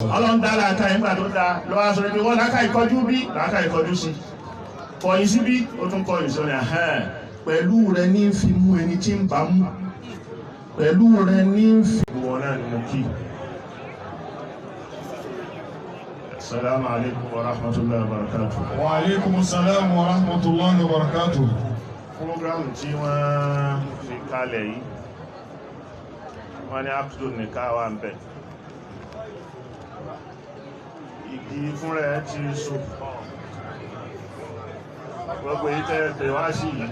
Ọlọ́run dá làákà ìgbà tó dá lọ́wọ́ sọ pé wọ́n làákà ìkọjú bí làákà ìkọjú sí, kọ̀yìn sí bí ó tún kọ̀yìn sí ọ̀nà ẹ̀hẹ́n. Pẹ̀lú rẹ ní fi mú ẹni tí ń bá mú, pẹ̀lú rẹ ní fi. Gbogbo wọn náà ni mo kí. Assalamu alaikum wa rahmatullahi wa barakatuh. Wa alaikum salam wa rahmatullahi wa barakatuh. Program tí wọ́n fi kalẹ̀ yìí, wọ́n ní Abdul nìka wà ń bẹ̀. Igi fúnra ẹ̀ ti so. Gbogbo èyí tẹ́ pè wá sí yìí,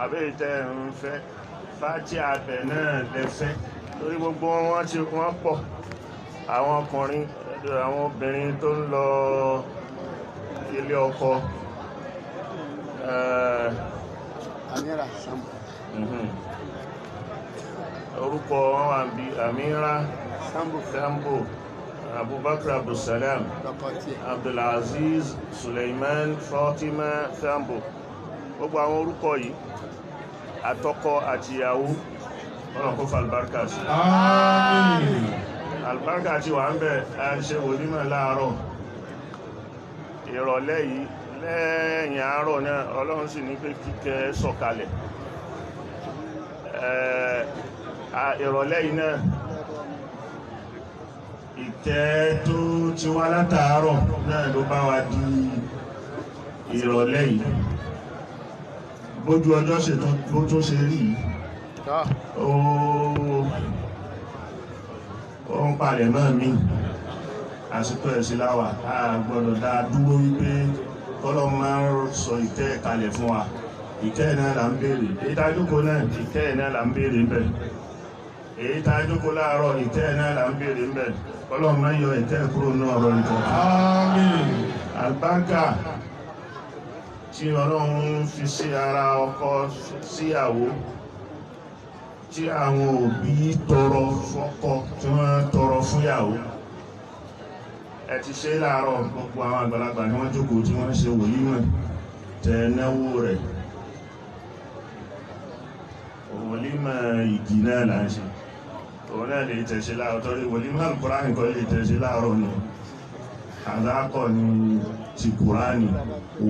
àbẹ́ èyí tẹ́ ń fẹ́, fátí abẹ náà lẹ́fẹ́. Torí gbogbo wọn ti wọ́n pọ̀. Àwọn ọkùnrin, àwọn obìnrin tó ń lọ ilé ọkọ. Amira Sambo. Orúkọ wọn wà bí Amira Sambo. Sambo, Abubakar Abdulsalam, lọkọ tiẹ̀. Abdulaziz Suleiman, Fatima Sambo. Gbogbo àwọn orúkọ yìí, àtọkọ àtìyàwó, ọ̀nà kó fa albarka sí. Àmín. Albarka ti wà ń bẹ̀. A ṣe wòlímọ̀ láàárọ̀, ìrọ̀lẹ́ yìí, lẹ́yìn àárọ̀ náà, Ọlọ́run sì ní pé kíkẹ́ sọ̀kalẹ̀. Ìrọ̀lẹ́ yìí náà, ìkẹ́ tó ti wá látàárọ̀ náà ló bá wa di ìrọ̀lẹ́ yìí. Bójú ọjọ́ ṣe tún bó tún ṣe rí yìí, Tọ́. Ó ń palẹ̀ mọ́ mi. Àsìkò ẹ̀sìn láwà, a gbọ́dọ̀ dá dúró wípé kọ́lọ́ máa ń sọ ìkẹ́ kalẹ̀ fún wa. Ìkẹ́ náà là ń béèrè. Èyí tá a jókòó náà, ìkẹ́ náà là ń béèrè ń bẹ̀. Èyí tá a jókòó láàárọ̀, ìkẹ́ náà là ń béèrè ń bẹ̀. Kọ́lọ́ máa ń yọ ìkẹ́ kúrò ní ọ̀rọ̀ ìkọ̀. Àmín. Àlùbáríkà tí Ọlọ́run fi sí ara ọkọ síyàwó, tí àwọn òbí tọrọ fọ́kọ, tí wọ́n tọrọ fúnyàwó, ẹ ti ṣe láàárọ̀. Gbogbo àwọn àgbàlagbà ni wọ́n jókòó tí wọ́n ṣe wòlímọ̀ tẹ náwó rẹ̀. Wòlímọ̀ ìgì náà là ń ṣe, òun náà lè tẹ̀ṣe láàárọ̀, torí wòlímọ̀ Al-Kùránì kọ́ lè tẹ̀ṣe láàárọ̀ nù. Àdákọ̀ ni ti Kùránì,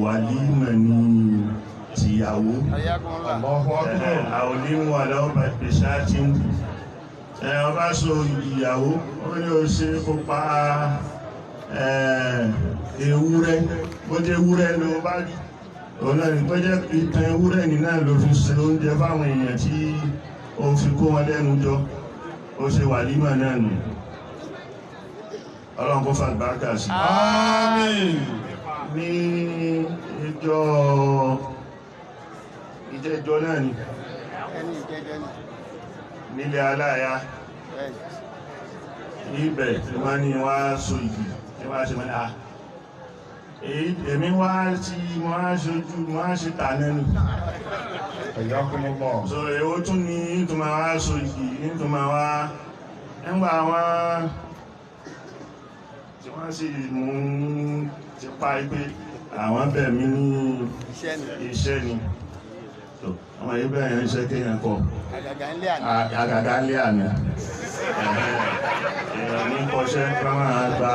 wàlímọ̀ ni tìyàwó. Ayakunla. Allahu akbar. Àwòlímọ̀ aláwọ̀ bẹ̀ṣáàtì ẹ ọba so ìyàwó, ó ní o ṣe kó pa ewúrẹ́. Bó jẹ́ ewúrẹ́ ló bá rí, òun náà ní bó jẹ́ ìtàn ewúrẹ́ ní náà ló fi ṣe oúnjẹ fáwọn èèyàn tí ó fi kó wọn lẹ́nu jọ, ó ṣe wàlímọ̀ náà nù. Ọlọ́run kó fa àlùbáríkà sí. Àmín. Ní ìjọ ìjẹjọ náà ni. Ẹni ìjẹjẹ ni. Nílé aláya. Bẹ́ẹ̀ni. Ibẹ̀ tí wọ́n ní wá so igi tí wọ́n ṣe mọ́lá. Èmi wá tí wọ́n á ṣojú, wọ́n á ṣe tà nẹ́nu. Hayyakumullah. So èwo tún ní tó máa wá so igi tó máa wá nígbà wọn tí wọ́n sì mú ti pa pé àwọn bẹ̀ mí ní Iṣẹ́ ni. iṣẹ́ ni. So àwọn ibẹ̀ yẹn ń ṣe kéèyàn kọ. Àgàgà ńlẹ̀ àná. Àgàgà lé àná, èèyàn ní kọṣẹ́ ká máa gba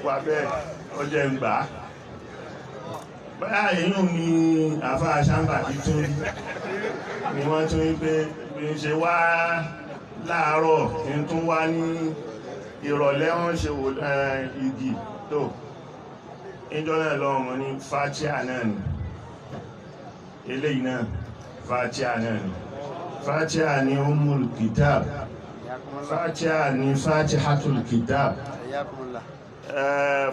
wà bẹ́ẹ̀. Ó jẹ́ ń gbà á báyà. Èèyàn ní àfa ṣáńbà tí tún rí ni wọ́n tún rí pé bí n ṣe wá láàárọ̀ kí n tún wá ní ìrọ̀lẹ́, wọ́n ṣe wò igi tó ìjọ náà lọ́wọ́ mọ́ ní fatia náà ni. Eléyìí náà, fatia náà ni. Fatia ni umul kitab. Ayakunla. Fatia ni fatihatul kitab. Ayakunla.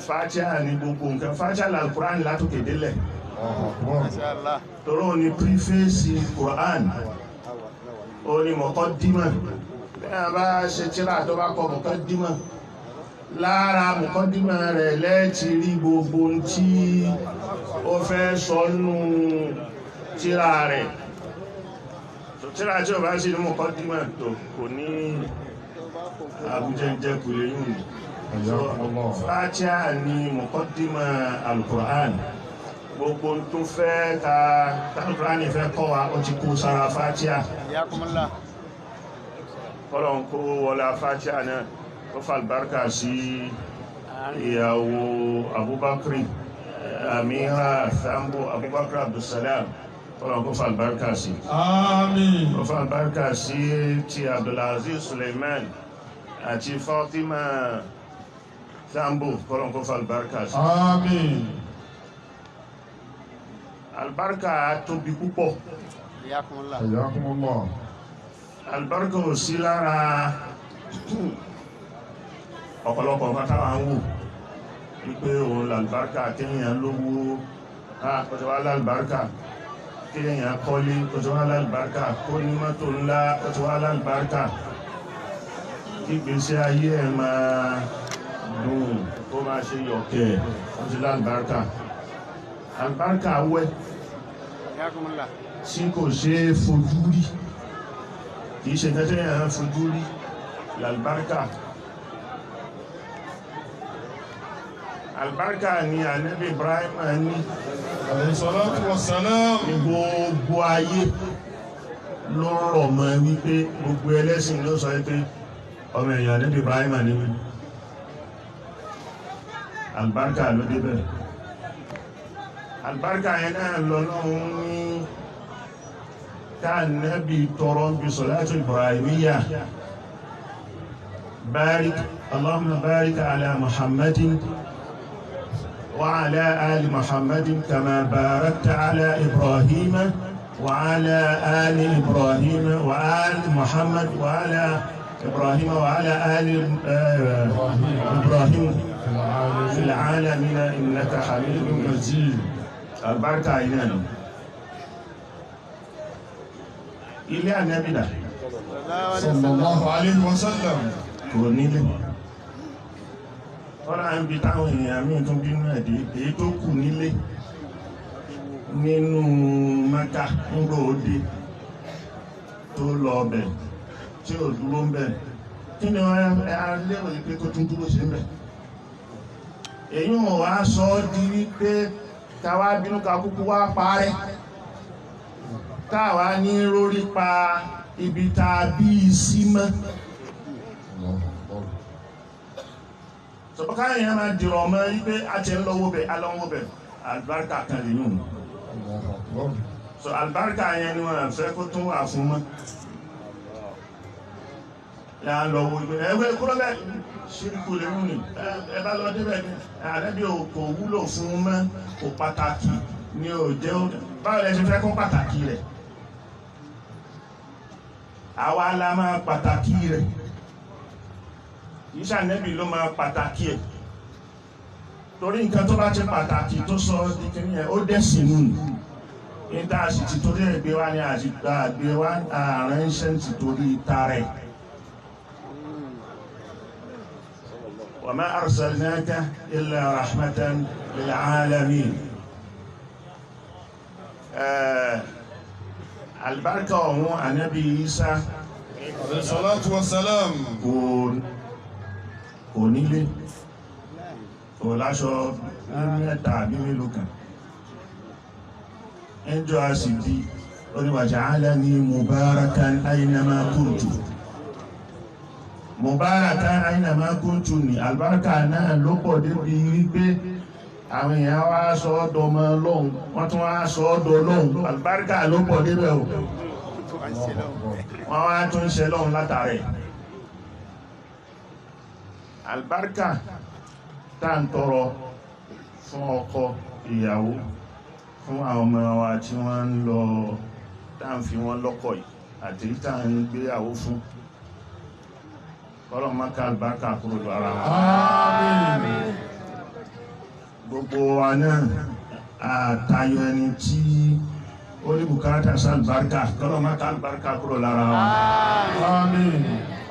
Fatia ni gbogbo nǹkan. Fatia la Quran látòkè délẹ̀. Allahu akbar. Masha Allah. Tọrọ ni preface Quran. Awa awa awa. Ó ní muqaddima. Bẹ́ẹ̀ bá ṣe tíra tó bá kọ muqaddima, lára muqaddima rẹ̀ lẹ́ẹ̀tì rí gbogbo ohun tí ó fẹ́ sọ nù tíra rẹ̀. Tó tíra tí ó bá sì ní muqaddima tó kò ní àbújẹ́jẹ́ kò lè yùn. Hayyakumullah. Fatiha ni muqaddima al-Qur'an. Gbogbo ohun tó fẹ́ ka al-Qur'an fẹ́ kọ́ wa, ó ti kó sára Fatiha. Ayakunla. Kọ́lọ̀n kó wọlá Fatiha náà ó fa àlùbáríkà sí ìyàwó Abubakar Amira Sambo Abubakar Abdulsalam, kọ́lọ̀n kó fa àlùbáríkà sí. Àmín. Ó fa àlùbáríkà sí ti Abdulaziz Suleiman àti Fatima Sambo, kọ́lọ̀n kó fa àlùbáríkà sí. Àmín. Àlùbáríkà tóbi púpọ̀. Hayyakumullah. Hayyakumullah. Àlùbáríkà ò sí lára ọ̀pọ̀lọpọ̀ nǹkan táwa ń wò wípé òun làlùbáríkà, kéèyàn lówó, ó ti wá lálùbáríkà, kéèyàn kọ́lé, ó ti wá lálùbáríkà, kó ní mọ́tò ńlá, ó ti wá lálùbáríkà, kí ìgbésí ayé ẹ̀ máa dùn, kó máa ṣe yọ̀kẹ̀, ó ti lálùbáríkà. Àlùbáríkà wẹ́ Hayyakumullah. tí kò ṣe é fojú rí, kìí ṣe tẹ́tẹ́ yẹn fojú rí lálùbáríkà. Àlùbáríkà ni Ànábì Ibrahim ní Alayhi salatu wassalam. ní gbogbo ayé ló rọ̀ mọ́ wípé gbogbo ẹlẹ́sìn ló sọ wípé ọmọ èèyàn Ànábì Ibrahim ní wí. Àlùbáríkà ló débẹ̀. Àlùbáríkà yẹn náà lọ́lọ́run ní káànábì tọrọ ń bí sọ̀látù Ibrahimiyya, barik Allahumma barik ala Muhammadin wa ala ali Muhammadin kama barakta ala Ibrahim wa ala ali Ibrahim wa ali Muhammad wa ala Ibrahim wa ala ali Ibrahim fil alamin innaka hamidun majid. Albarka yìí náà ilé Ànábì dà? Sallallahu alayhi wa sallam. Kò nílé. Tọ́lá ń bi táwọn èèyàn míì tún bínú ẹ̀dí èyí tó kù nílé nínú Mẹ́kà ńgbò òde tó lọ ọbẹ̀ tí ò dúró ń bẹ̀, kí ni wọ́n á lérò yìí pé kó tún dúró sí ń bẹ̀? Èyí ò wá sọ ọ́ di wípé káwá bínú ká kúkú wá parẹ́, táwa ní rórí pa ibi tá a bí i sí mọ́. Sọ̀pọ̀ká èèyàn máa dìrọ̀ mọ́ wípé a ti ń lọ́wọ́ bẹ̀, alọ́wọ́ bẹ̀, àlùbáríkà kan lè yùn. So àlùbáríkà yẹn ni wọ́n fẹ́ kó tún wà fún mọ́. Yà á lọ wo ìgbẹ́ ẹgbẹ́ kúrò bẹ́ẹ̀ ṣíríkù lè mú ni ẹ bá lọ débẹ̀ ni àrẹ́bí kò wúlò fún mọ́, kò pàtàkì ni ò jẹ́. Báwo lẹ ṣe fẹ́ kó pàtàkì rẹ̀? Àwa la máa pàtàkì rẹ̀, kìí ṣànẹ́bì ló máa pàtàkì ẹ̀, torí nǹkan tó bá ti pàtàkì tó sọ di kìíní ẹ̀ ó dẹ̀sìn nù ní tá a sì ti torí ẹ̀ gbé wá ní àgbé wá àránṣẹ́ ti torí tarẹ̀. Wa ma arsalnaka illa rahmatan lil alamin. Àlùbáríkà ọ̀hún Ànábì Ìsá Alayhi salatu wassalam. kò nílé, kò láṣọ mẹ́ta àbí mélòó kan, ẹjọ́ a sì bí oníwàja'alani mubarakan aynama kuntu. Mubarakan aynama kuntu ní àlùbáríkà náà ló pọ̀ débi wípé àwọn èèyàn wá sọ ọ́dọ̀ ọmọ Ọlọ́hun, wọ́n tún wá sọ ọ́dọ̀ Ọlọ́hun. Àlùbáríkà ló pọ̀ débẹ̀ o, wọ́n wá tún ṣe lọ́hun látàrẹ̀. Àlùbáríkà tá ń tọrọ fún ọkọ ìyàwó, fún àwọn ọmọ wa tí wọ́n ń lọ, tá ń fi wọ́n lọ́kọ yìí àti tá ń gbéyàwó fún, kọ́lọ̀ má ká àlùbáríkà kúrò lọ ara wọn. Àmín. Gbogbo wa náà àtayọ ẹni tí ó ní bùkátà sí àlùbáríkà, kọ́lọ̀ má ká àlùbáríkà kúrò lára wọn. Àmín.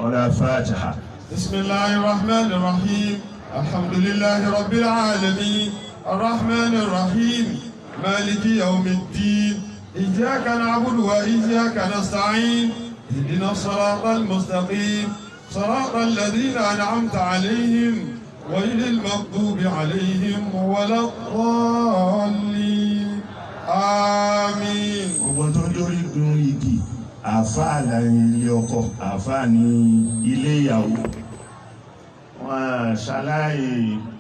Ọlá Fatiha. Bismillahir Rahmanir Rahim. Alhamdulillahi Rabbil Alamin. Arrahmanir Rahim. Maliki Yawmiddin. Iyyaka na'budu wa iyyaka nasta'in. Ihdina as-siratal mustaqim. Siratal ladhina an'amta alayhim. Ghayril maghdubi alayhim waladdallin. Àmín. Gbogbo tó ń dórí gun igi Àfáà ní ilé ọkọ, àfáà ní ilé ìyàwó. Wọ́n ṣaláì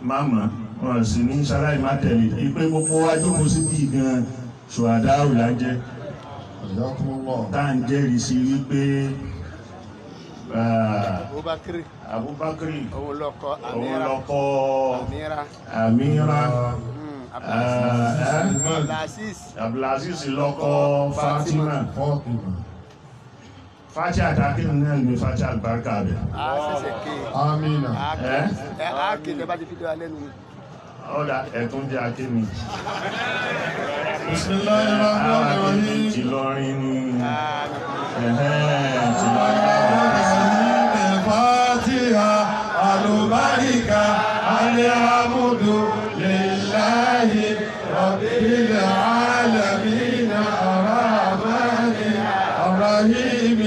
má mọ̀, wọ́n sì ní ṣaláì má tẹ̀lé. Ìpé gbogbo wa jókòó síbí gan ṣùwàdáwù là ń jẹ́. Hayyakumullah. Tá à ń jẹ́rìí sí wípé Abubakar. Abubakar Òun lọkọ òun Amira. lọkọ Amira. Amira. Abdulaziz. Abdulaziz lọkọ Fatima. Fatima. Fati àtàkì náà ní Fati àlùbáríkà rẹ̀. A ṣẹ̀ṣẹ̀ ké. Amina. A ké. Ẹ́? Ẹ a ké tẹ bá ti fi dé wa lẹ́nu ni. Ọ̀dà ẹ̀tún jẹ́ akémi. Bismillahir Rahmanir Rahim. Tìlọrin ni. Àmín. Ẹ̀hẹ́n, Tìlọrin. Fatiha alubarika alhamdu lillahi rabbil alamin arrahmani arrahim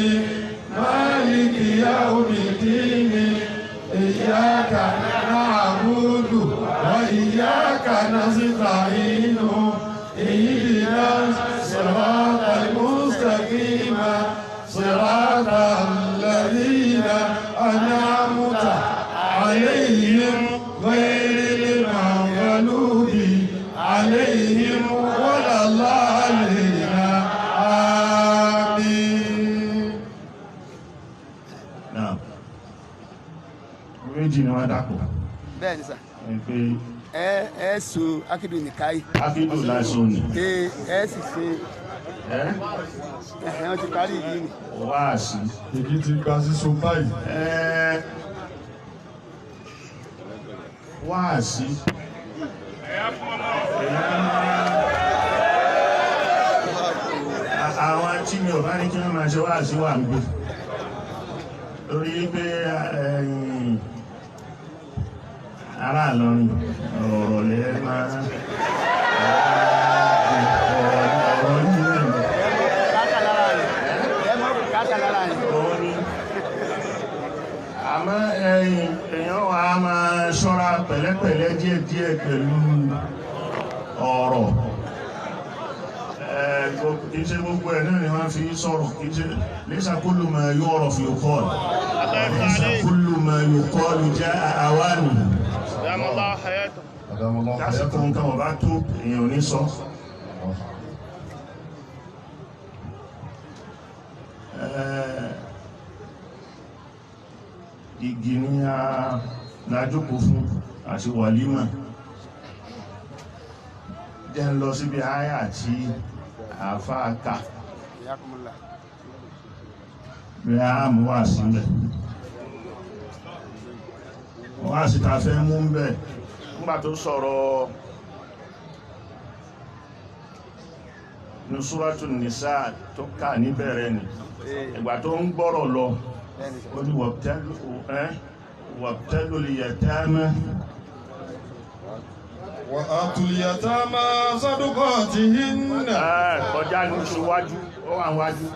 maliki yawmiddin iyyaka na'budu wa iyyaka nasta'in ihdina siratal mustaqim صراط الذين أنعمت عليهم غير المغلوب عليهم ولا الضالين آمين. Náà. Méjì ni wọ́n dàpọ̀. Bẹ́ẹ̀ ni sà. Ẹ pé Ẹ so akidu nìkáyì. Ákídù lásán ni. Ẹ ẹ sì ṣe Ẹ́ ẹ̀hẹ́n wọ́n ti parí yìí ni. wáàsí. Èyí ti gba sísun báyìí. Ẹ́ wáàsí. Àwọn tí mi ò bá ní kí wọ́n máa ṣe wáàsí wà ń gbé. Torí pé ẹ̀yìn ará Ìlọrin ọ̀rọ̀ lẹ́ máa ọ̀rọ̀ yìí náà ni. Káàkà lára rẹ̀. Ẹ mọ̀ káàkà lára rẹ̀. Òun ni. Àmọ́ ẹ̀yìn èèyàn wa máa ṣọ́ra pẹ̀lẹ́pẹ̀lẹ́ díẹ̀díẹ̀ pẹ̀lú ọ̀rọ̀. Kì í ṣe gbogbo ẹ̀ náà ni wọ́n fi sọ̀rọ̀, kì í ṣe laysa kullu ma yu'rafu yuqal. Laysa kullu ma yuqalu jaa awanuhu. Lásìkò nǹkan ọ̀bá tó èèyàn ò ní sọ. Igi ní a lájókòó fún àti wàlímà. Jẹ́ ń lọ síbi àyà àti àfáà kà. Hayyakumullah. Bí a mú wà sílẹ̀. Wà sí ta fẹ́ mú ń bẹ̀. Nígbà tó sọ̀rọ̀ ní Súrátù Nìsá tó kà níbẹ̀rẹ̀ ni. Ìgbà tó ń gbọ́rọ̀ lọ, Bẹ́ẹ̀ ni sà. ó ní wabtalul yatama. Wa atul yatama sadaqatihinna. Kọjá ní síwájú, ó wà wájú.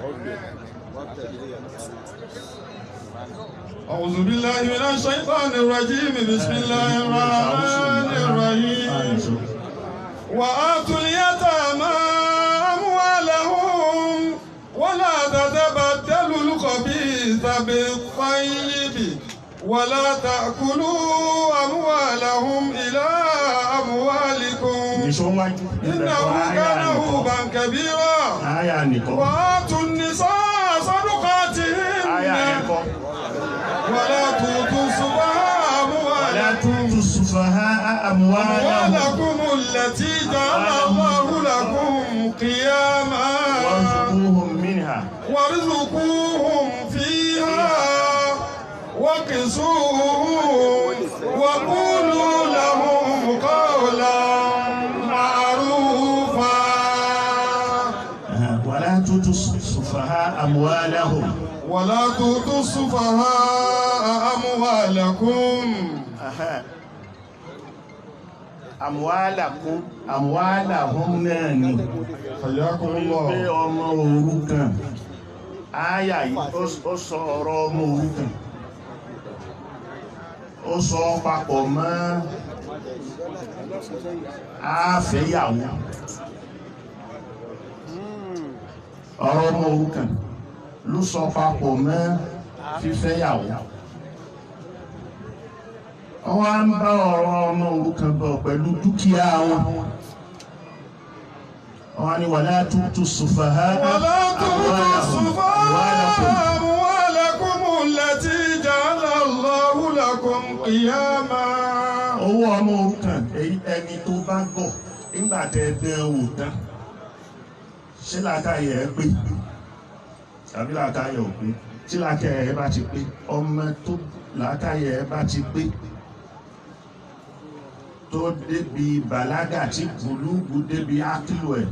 أعوذ بالله من الشيطان الرجيم بسم الله الرحمن الرحيم وآتوا اليتامى أموالهم ولا تتبدلوا الخبيث بالطيب ولا تأكلوا أموالهم إلى أموالكم Nìṣó wájú. إنه كان حوبا كبيرا Àyà nìkan. وآتوا النساء Àyà صدقاتهن nìkan. ولا تؤتوا السفهاء ولا أموالكم تؤتوا السفهاء أموالهم أموالكم التي جعل الله لكم قياما وارزقوهم منها وارزقوهم فيها وكسوهم وقولوا لهم قولا معروفا. ولا تؤتوا السفهاء أموالهم ولا تؤتوا السفهاء أموالكم. أموالكم أموالهم náà ni. حياكم Pé الله. ọmọ òrukàn áyà yìí ó sọ ọ̀rọ̀ ọmọ òrukàn, ó sọ papọ̀ mọ́ àfẹ́yàwó. Ọ̀rọ̀ ọmọ òrukàn ló sọ papọ̀ mọ́ fífẹ́yàwó. Wọ́n á ń bá ọ̀rọ̀ ọmọ òrukàn bọ̀ pẹ̀lú dúkìá wọn. Wọ́n á ní wala tu'tu sufaha ولا تؤتوا السفهاء أموالكم التي جعل الله لكم قياما. Owó ọmọ òrukàn èyí ẹni tó bá gọ̀ nígbà tẹ́ ẹ dán wò tán, ṣé làákàyè ẹ pé tàbí làákàyè ò pé? Tí làákàyè ẹ bá ti pé, ọmọ tó làákàyè ẹ bá ti pé tó débi bàlágà tí gbùlúgbù débi ákìlù ẹ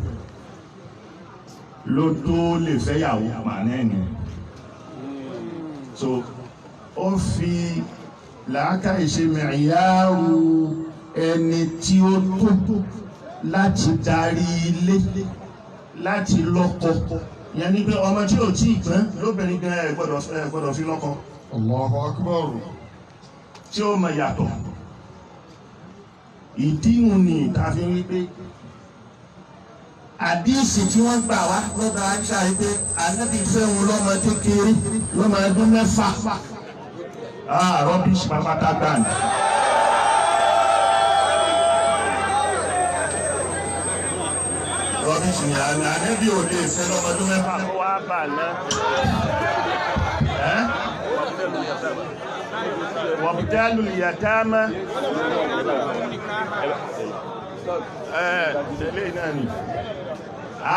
ló tó lè fẹ́yàwó màánà ẹ̀ nìyẹn. So ó fi làákàyè ṣe mẹ̀yàrú ẹni tí ó tó láti darí ilé, láti lọ́kọ. Ìyẹn ni pé ọmọ tí ò tí ì gbọ́n lóbìnrin gan ẹ gbọ́dọ̀ fi lọ́kọ. Allahu akbar. Tí ó mọ yàtọ̀. Ìdíhùn ni ta fi ń wí pé àdíìsì tí wọ́n gbà wá lọ́dọ̀ Aisha yìí pé Ànábì fẹ́ wọn lọ́mọ kékeré lọ́mọ ọdún 6. Ah, rubbish pápátá gbà ní. Rubbish ni Ànábì ò lè fẹ́ lọ́mọ ọdún 6. Kó wá bà náà. Wabtalu yatama. Eléyìí náà ni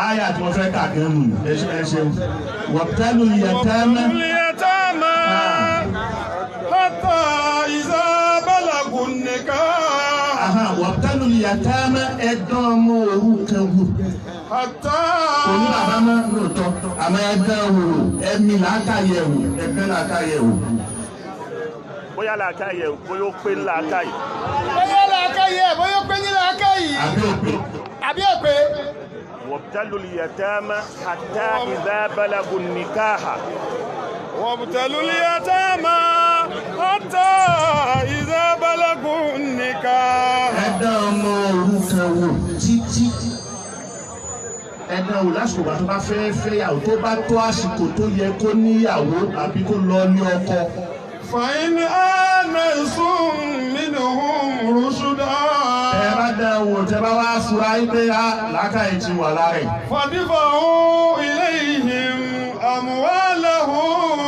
àyà tí wọ́n fẹ́ kà gan nù. Ẹ ṣeun. Wabtalu yatama. اليتامى حتى إذا بلغوا النكاح. Wabtalu yatama, ẹ̀dán ọmọ òrukàn wò. حتى Kò ní bàbá mọ́ lóòótọ́, àmọ́ ẹ̀dán wò, ẹ̀mí làákàyè wò, ẹ̀fẹ́ làákàyè wò. Bóyá làákàyè bóyá ó pé làákàyè. Bóyá làákàyè bóyá ó pé ní làákàyè. Àbí òpè. Àbí òpè. وابتلوا اليتامى حتى إذا بلغوا النكاح. وابتلوا اليتامى حتى إذا بلغوا النكاح. Ẹ̀dán ọmọ òrukàn wò títí. Ẹ̀dán wò lásìkò bá tó bá fẹ́ fẹ́yàwó, tó bá tó àsìkò tó yẹ kó níyàwó àbí kó lọ ní ọkọ. فإن آنستم منهم رشدا. Ẹ bá dán wò, tẹ bá wá fura yín pé á làákàyè ti wà lára ẹ̀. فادفعوا إليهم أموالهم.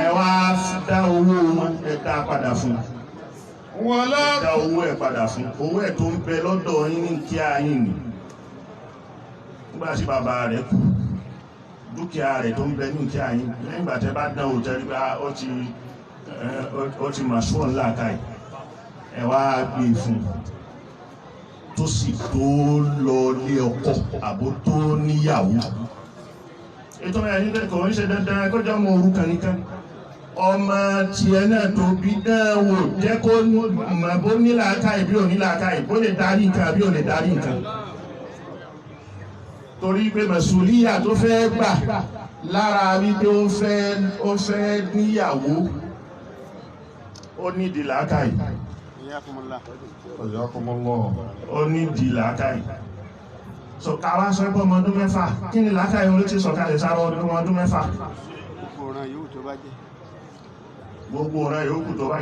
Ẹ wá dá owó wọn, ẹ dá padà fún un. ولا Dá owó ẹ̀ padà fún owó ẹ̀ tó ń bẹ lọ́dọ̀ yín ní kíá yín ni. Nígbà tí bàbá rẹ̀ kú, dúkìá rẹ̀ tó ń bẹ ní kíá yín, lẹ́yìn ìgbà tẹ́ bá dán òtẹ́ rí bá ó ti mà sùn ńlá káì, ẹ wá gbé fún tó sì tó lọ lé ọkọ àbó tó níyàwó. Ètò ẹ̀yìn bẹ́ẹ̀ kò ń ṣe dandan kó jẹ́ ọmọ òrukàn nìkan. Ọmọ tiẹ̀ náà tó bí dánwò jẹ́ kó mọ̀ bó ní làákàyè bí ò ní làákàyè, bó lè darí nǹkan bí ò lè darí nǹkan. Torí pé mẹ̀sùlíyà tó fẹ́ gbà lára wípé ó fẹ́ níyàwó, ó nídìí làákàyè. Ó nídìí làákàyè. So káwá sọ pé ọmọ ọdún 6, kí ni làákàyè orí ti sọ̀kalẹ̀ sára ọmọ ọdún 6? Gbogbo ọ̀ràn yòókù tó bá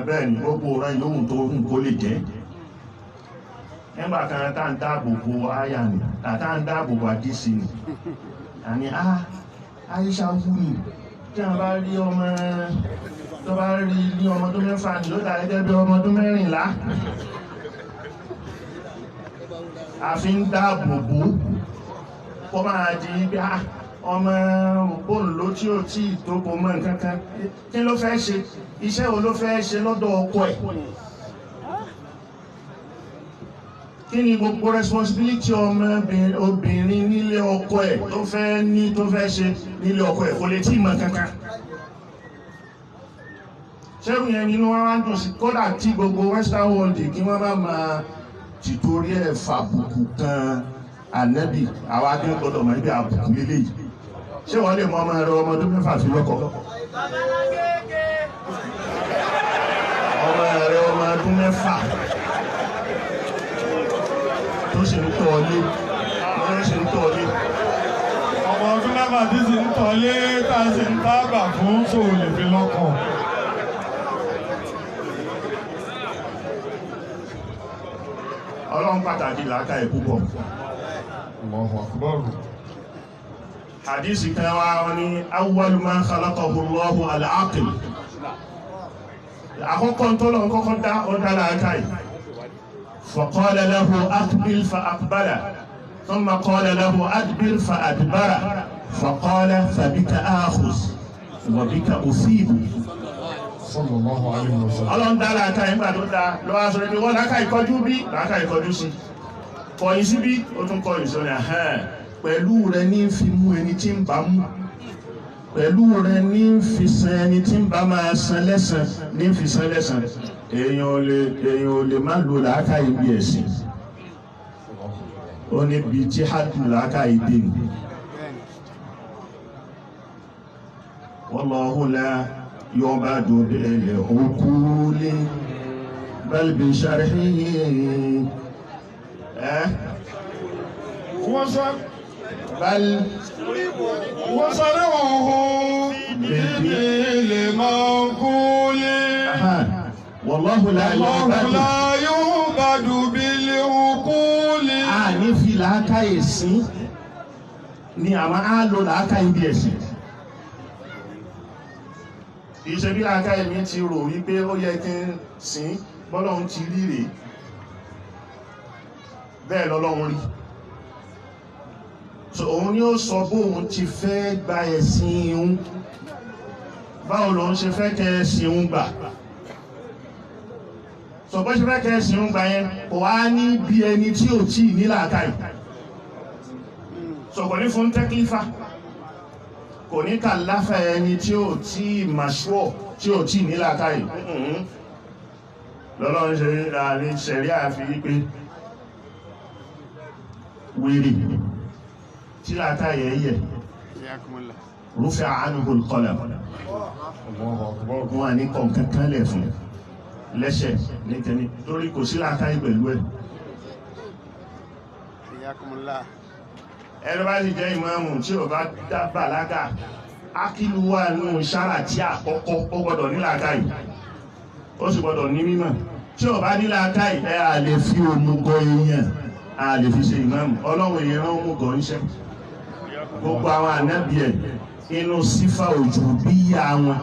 bẹ́ẹ̀ ni gbogbo ọ̀ràn yòókù tó ń kó lè jẹ́. Nígbà kan tá ń dáàbò bo àyà ni, tá ń dáàbò bo àdìsí ni. Àní Aisha wù ní tí a bá rí ọmọ tó bá rí ní ọmọ ọdún 6 ni ó dà gẹ́gẹ́ bí ọmọ ọdún 14. A fi ń dáàbò bo kó máa di bí ọmọ ògbóǹló tí ó tí tó kò mọ̀ nǹkan kan. Kí ló fẹ́ ṣe? Iṣẹ́ wo ló fẹ́ ṣe lọ́dọ̀ ọkọ ẹ̀? Kí ni gbogbo responsibility ọmọ obìnrin nílé ọkọ ẹ̀ tó fẹ́ ní tó fẹ́ ṣe nílé ọkọ ẹ̀? Kò lè tí mọ̀ kankan. Ṣẹ́rù yẹn nínú wọn wá ń dùn sí, kódà tí gbogbo western world kí wọ́n bá máa tìtorí ẹ̀ fàbùkù kan Ànábì, àwa akẹ́kọ̀ọ́ gbọ́dọ̀ mọ̀ ibi àbùkù lélẹ́yìí. Ṣé wọ́n lè mọ ọmọ rẹ ọmọ ọdún 6 fi lọ́kọ? Ọmọ rẹ ọmọ ọdún 6 tó sì ń tọ́ ọ lé, tó sì ń tọ́ ọ lé. Ọmọ ọdún 6. Dírẹ́fà tí sì ń tọ́lé tá a sì ń tábà fún sòwò lè fi lọ́kọ̀. Ọlọ́run pàtàkì làákàyè púpọ̀. Allahu Akbar. Hadisi kan wá, wọn ní awwalu ma khalaqahu Allahu al-aql. Àkọ́kọ́ tọ́lọ̀ kọ́kọ́ dá, ọ̀dá làákàyè. Faqala lahu aqbil fa aqbala, thumma qala lahu adbir fa adbara, faqala fabika akhuz wa bika usibu. Sallallahu alayhi wa sallam. Ọlọ́run dá làákàyè. Nígbà tó dá lọ́wọ́, sọ pé wọ́n làákàyè, kọjú bí, làákàyè kọjú sí, kọ̀yìn sí bí, ó tún kọ̀yìn sí ọ̀nà ẹ̀hẹ́n. Pẹ̀lú rẹ ní fi mú ẹni tí ń bá mú, pẹ̀lú rẹ ní fi san ẹni tí ń bá máa san lẹ́san, ní fi san lẹ́san. Èèyàn ò lè má lo làákàyè bí ẹ̀sìn. Ó ní bí tí hádùn làákàyè dé ni. Wallahu la yu'badu bil uquli bal bi sharhihi ẹ́. Bal وصرعه بالمنقول. Aha. Wallahu la الله yu'badu لا يعبد بالعقول. A ní fi làákàyè sí ni, àwọn á lo làákàyè bí ẹ̀sìn. Kìí ṣe bí làákàyè mi ti rò wípé ó yẹ kí n sìn. Bọ́lọ́run ti rí rèé, bẹ́ẹ̀ lọ́lọ́run rí. So òun ni ó sọ bóun ti fẹ́ gba ẹ̀sìn òun, báwo lòun ṣe fẹ́ kẹ́ ẹ̀sìn òun gbà. So bó ṣe fẹ́ kẹ́ ẹ̀sìn òun gbà yẹn, kò wá ní bí ẹni tí ò tí ì ní làákàyè. So kò ní fún tẹ́kífà, kò ní kà láfẹ́ ẹni tí ò tí ì màṣúọ̀, tí ò tí ì ní làákàyè. Lọ́lọ́run ṣe láàrin ṣẹ̀rí àfi wípé wèrè tí làákàyè yẹ, rufi'a anhu al-qalam. Allahu Akbar. Wọn à ní kọ̀ǹkan kan lẹ̀ fún lẹ́sẹ̀ nítẹni, torí kò sí làákàyè pẹ̀lú ẹ̀. Ẹni bá sì jẹ́ ìmáàmù tí ò bá dá bàlágà, ákìlú wà nù sára tí àkọ́kọ́, ó gbọ́dọ̀ ní làákàyè, ó sì gbọ́dọ̀ ní mímọ̀. Tí ò bá ní làákàyè ẹ, à lè fi òmùgọ̀ èèyàn, à lè fi ṣe ìmáàmù. Ọlọ́run èèyàn rán òmùgọ̀ níṣẹ́. Gbogbo àwọn ànábì ẹ̀, inú sífà òjò bíyà wọn,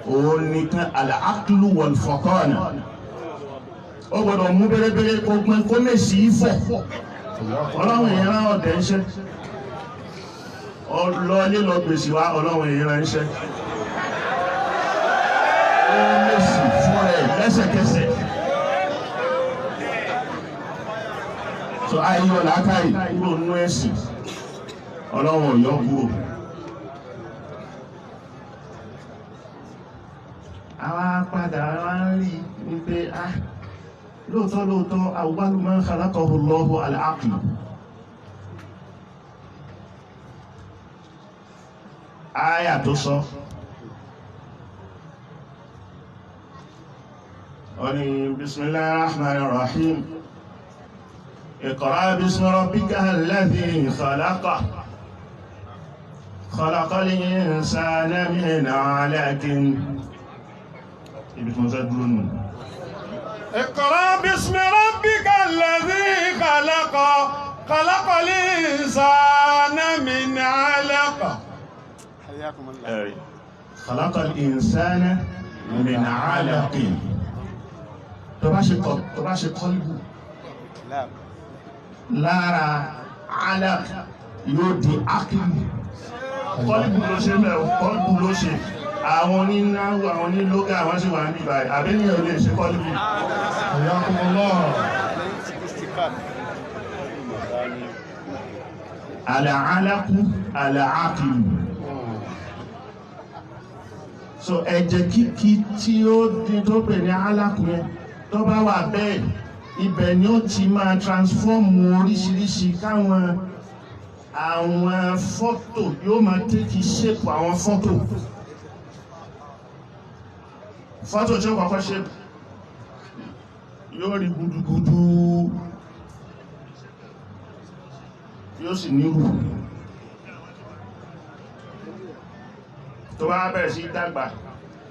òun nìkan al-aqlu wal-fatana. Ó gbọ́dọ̀ mú bérebére, kó gbọ́n, kó lè sí í fọ̀. Ọlọ́run èèyàn rán ọ̀dẹ̀ ńṣẹ́ ọlọ́ọ̀lẹ́ lọ gbèsè wá. Ọlọ́run èèyàn rán ńṣẹ́, ó lè sì fún ẹ lẹ́sẹ̀kẹsẹ̀. So ayọ̀ làákàyè kúrò nínú ẹ̀sìn, Ọlọ́run ọ̀yọ́ kúrò. Àwa padà wá ń rí wípé ah, lóòótọ́ lóòótọ́, awwalu man khalaqahu Allahu al-aql. Áyà tó sọ ó ní bismillahir rahmanir rahim, iqra bismi rabbika alladhi khalaqa, khalaqal insana min 'alaqin. Ibi tí mo fẹ́ dúró nù. اقرأ باسم ربك الذي خلق، خلق الإنسان من علق. Ẹ̀rí khalaqal insana min 'alaqin. Tó bá ṣe kọ́lùbù lára alaq, yóò di ákìlù. Kọ́lùbù ló ṣe mẹ́rin, kọ́lùbù ló ṣe. Àwọn onínáwó, àwọn onílógà, àwọn sì wà ní ìbàyí àbẹ́yìn ò lè ṣe kọ́lùbù. حياكم الله. Àlàálákú, àlàákìlù. So ẹ̀jẹ̀ kíkí tí ó dín tó pè ní alákù yẹn, tó bá wà bẹ́ẹ̀, ibẹ̀ ni ó ti máa transform oríṣiríṣi káwọn àwọn fọ́tò yóò máa take shape. Àwọn fọ́tò tí ó kọ́kọ́ shape yóò rí gudugudu, yóò sì nírù. Tó bá bẹ̀rẹ̀ sí dàgbà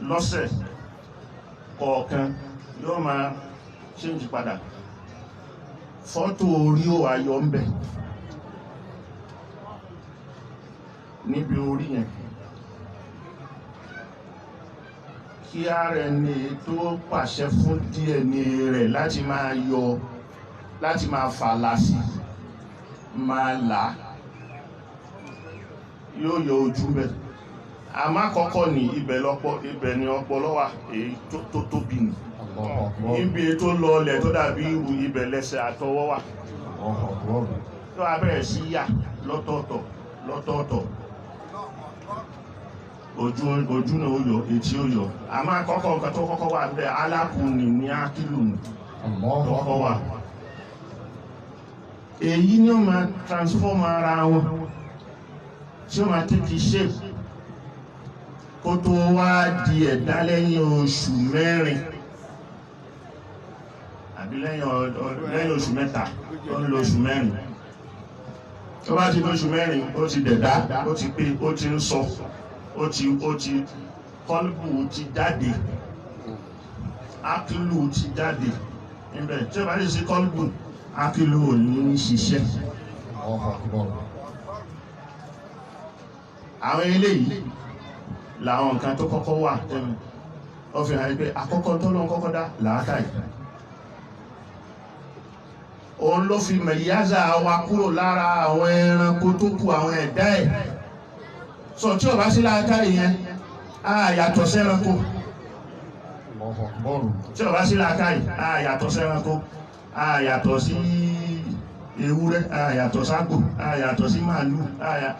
lọ́sẹ̀ kọ̀ọ̀kan, yóò máa change padà. Fọ́tò orí ó wá yọ ń bẹ̀ níbi orí yẹn, kí RNA tó pàṣẹ fún DNA rẹ̀ láti máa yọ, láti máa fàlà sí, máa là á, yóò yọ ojú bẹ̀. Àmọ́ àkọ́kọ́ ní ibẹ̀ lọ́pọ̀, ibẹ̀ ni ọpọlọ wà, èyí tó tóbi nì. Ibi tó lọlẹ̀ tó dàbí irú, ibẹ̀ lẹ́sẹ̀ àtọwọ́ wà. Tó wá bẹ̀rẹ̀ sí yà lọ́tọ̀ọ̀tọ̀ lọ́tọ̀ọ̀tọ̀, ojú ojú náà ó yọ, etí ó yọ. Àmọ́ àkọ́kọ́, nǹkan tó kọ́kọ́ wà bẹ́ẹ̀, alákùnrin ní ákìlù ní kọ́kọ́ wà. Èyí ni ó máa transform ara wọn, tí ó máa take shape, kó tó wá di ẹ̀dá lẹ́yìn oṣù 4 àbí lẹ́yìn oṣù 3. Ó ń lo oṣù 4. Tó bá ti lóṣù 4, ó ti dẹ̀dá, ó ti pé, ó ti ń sọ, ó ti kọ́lùbù ti jáde, ákìlù ti jáde níbẹ̀. Tí ó bá sì sí kọ́lùbù, ákìlù ò ní ṣiṣẹ́. Àwọn eléyìí làwọn nǹkan tó kọ́kọ́ wà tẹ́mi. Ó fi hàn pé àkọ́kọ́ tó lọ́n kọ́kọ́ dá làákàyè, òun ló fi mẹ̀yáza wa kúrò lára àwọn ẹranko tó kù, àwọn ẹ̀dá ẹ̀. Sọ tí ó bá sí làákàyè yẹn, á yàtọ̀ sẹ́ranko. Tí ó bá sí làákàyè, á yàtọ̀ sẹ́ranko, á yàtọ̀ sí ewúrẹ́, á yàtọ̀ ságbò, á yàtọ̀ sí màálù. Á yà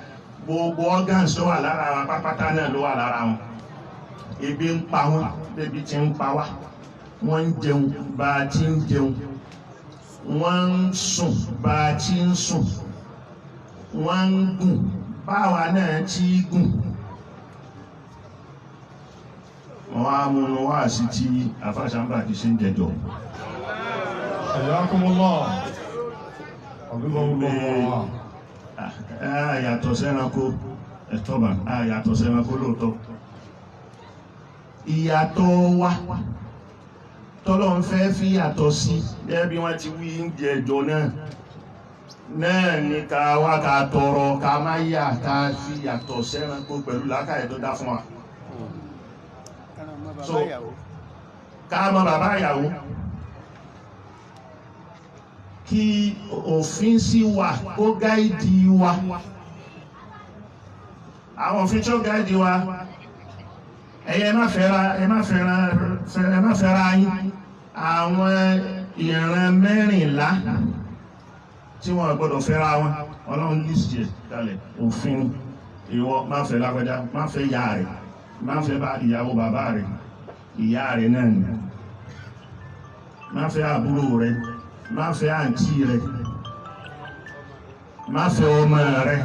gbogbo organs tó wà lára wa pápátá náà ló wà lára wọn. Ebi ń pa wọn bébí ti ń pa wá, wọ́n ń jẹun bá a ti ń jẹun, wọ́n ń sùn bá a ti ń sùn, wọ́n ń gùn báwa náà ti gùn. Wọ́n á múnú wá sí tí àfáṣàmbà ti ṣe ń jẹjọ. Hayyakumullah. Hafizahullah. A yàtọ̀ sẹ́ranko, ẹ̀tọ́ba, a yàtọ̀ sẹ́ranko lóòótọ́. Ìyàtọ̀ wa tọ́lọ́ ń fẹ́ fi yàtọ̀ sí, gẹ́gẹ́ bí wọ́n ti wí ń jẹjọ náà náà ní ká wá ká tọrọ ká má yà, ká fi yàtọ̀ sẹ́ranko pẹ̀lú làákàyè tó dá fún wa. So ká mọ bàbá ìyàwó, kí òfin sì wà kó guide wa. Àwọn òfin tó guide wa, ẹ̀yẹ ẹ má fẹ́ra, ẹ má fẹ́ra, ẹ má fẹ́ra yín. Àwọn ìran 14 tí wọ́n gbọ́dọ̀ fẹ́ra wọn, Ọlọ́run list ẹ̀ kalẹ̀. Òfin, ìwọ má fẹ́ lágbájá, má fẹ́ ìyá rẹ̀, má fẹ́ bá ìyàwó bàbá rẹ̀, ìyá rẹ̀ náà ni, má fẹ́ àbúrò rẹ̀, má fẹ́ àǹtí rẹ̀, má fẹ́ ọmọ rẹ̀.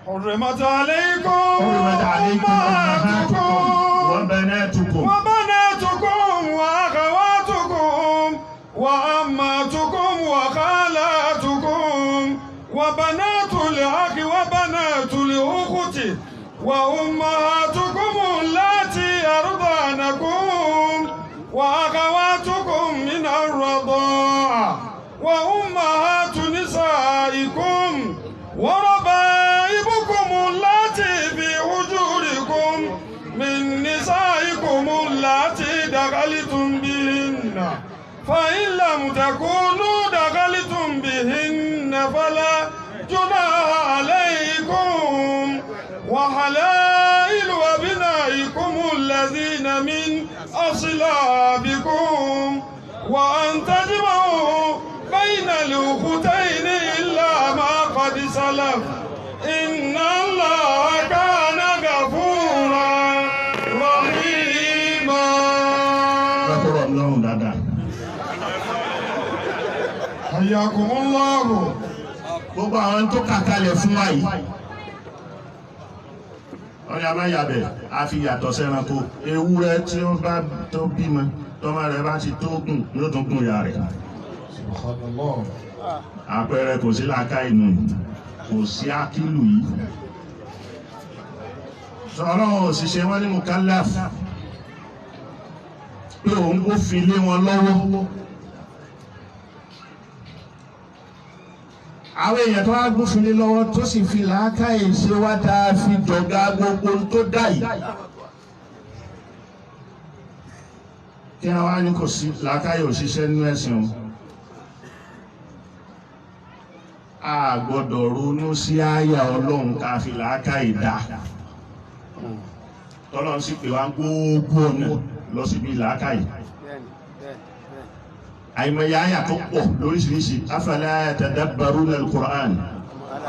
حرمت عليكم حرمت عليكم أمهاتكم وبناتكم وبناتكم وأخواتكم وعماتكم وخالاتكم وبنات الأخ وبنات الأخت وأمهاتكم اللاتي أرضعنكم وأخواتكم من الرضاعة وأمهات نسائكم وربائبكم اللاتي في حجوركم من نسائكم اللاتي دخلتم بهن، فإن لم تكونوا دخلتم بهن فلا جناح عليكم، وحلائل أبنائكم الذين من أصلابكم، وأن تجمعوا بين الأختين إلا ما قد سلف، إن الله كان غفورا رحيما. Lọ́kọ̀rọ̀ lọ́rùn dáadáa. حياكم الله. Gbogbo àwọn tó kà kalẹ̀ fún wa yìí, wọ́n ní a máa yàbẹ̀, a fi yàtọ̀ sẹ́ranko. Ewúrẹ́ tí ó bá tó bímọ, tọ́mọ rẹ̀ bá ti tó gùn, yóò tún gùn ìyá rẹ̀. Subhanallah. Àpẹẹrẹ kò sí làákà inú yìí, kò sí ákìlù yìí. Ọlọ́run òṣìṣẹ́ wọn ní mukallaf pé òun kò fi lé wọn lọ́wọ́. Àwọn èèyàn tó wá gbófin lé lọ́wọ́ tó sì fi làákàyè ṣe wá tá a fi dọ̀gá gbogbo tó dà yìí. Kí wọ́n wá ní kò sí làákàyè òṣìṣẹ́ nínú ẹ̀sìn o. A gbọ́dọ̀ ronú sí àyà Ọlọ́run ká fi làákàyè dá. Tọ́lọ́run sì pè wá gbogbo ọ̀nà lọ síbi làákàyè. Àìmọye àyà tó pọ̀ lóríṣiríṣi. Afala yatadabbaruna al-Qur'an,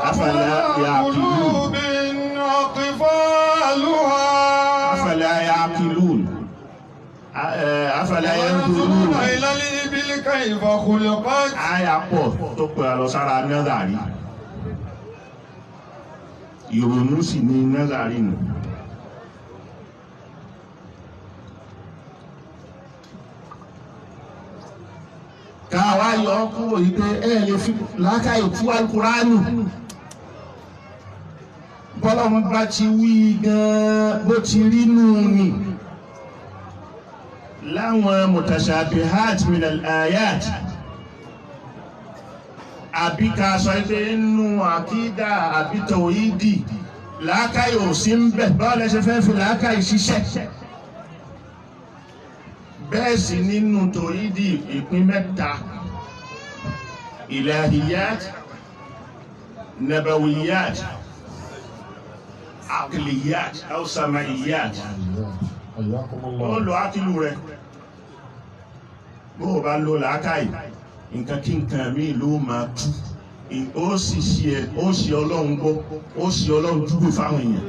afala ya'qilun, afala ya'qilun, afala yanzuruna ila al-ibili kayfa khuliqat. Àyà pọ̀ tó pè lọ sára názàrí. Ìrònú sì ní názàrí nù. Káwá yọ kúrò yìí pé ẹ lè fi làákàyè tú Al-Kùránì. Bọ́lọ́run bá ti wí gan-an bó ti rí nù ni. Láwọn mutashabihat min al-ayat, àbí ká sọ pé nínú àkídà àbí tòhídì làákàyè ò sí ń bẹ̀. Báwo lẹ ṣe fẹ́ fi làákàyè ṣiṣẹ́? Bẹ́ẹ̀ sì nínú tòhídì ìpín mẹ́ta: ilahiyat, nabawiyat, aqliyat aw samaiyat. Ó lo ákìlù rẹ̀, bó o bá lo làákàyè nǹkan kí nǹkan míì ló máa tú, ó sì ṣe Ọlọ́run gbọ́, ó ṣe Ọlọ́run dúró fáwọn èèyàn.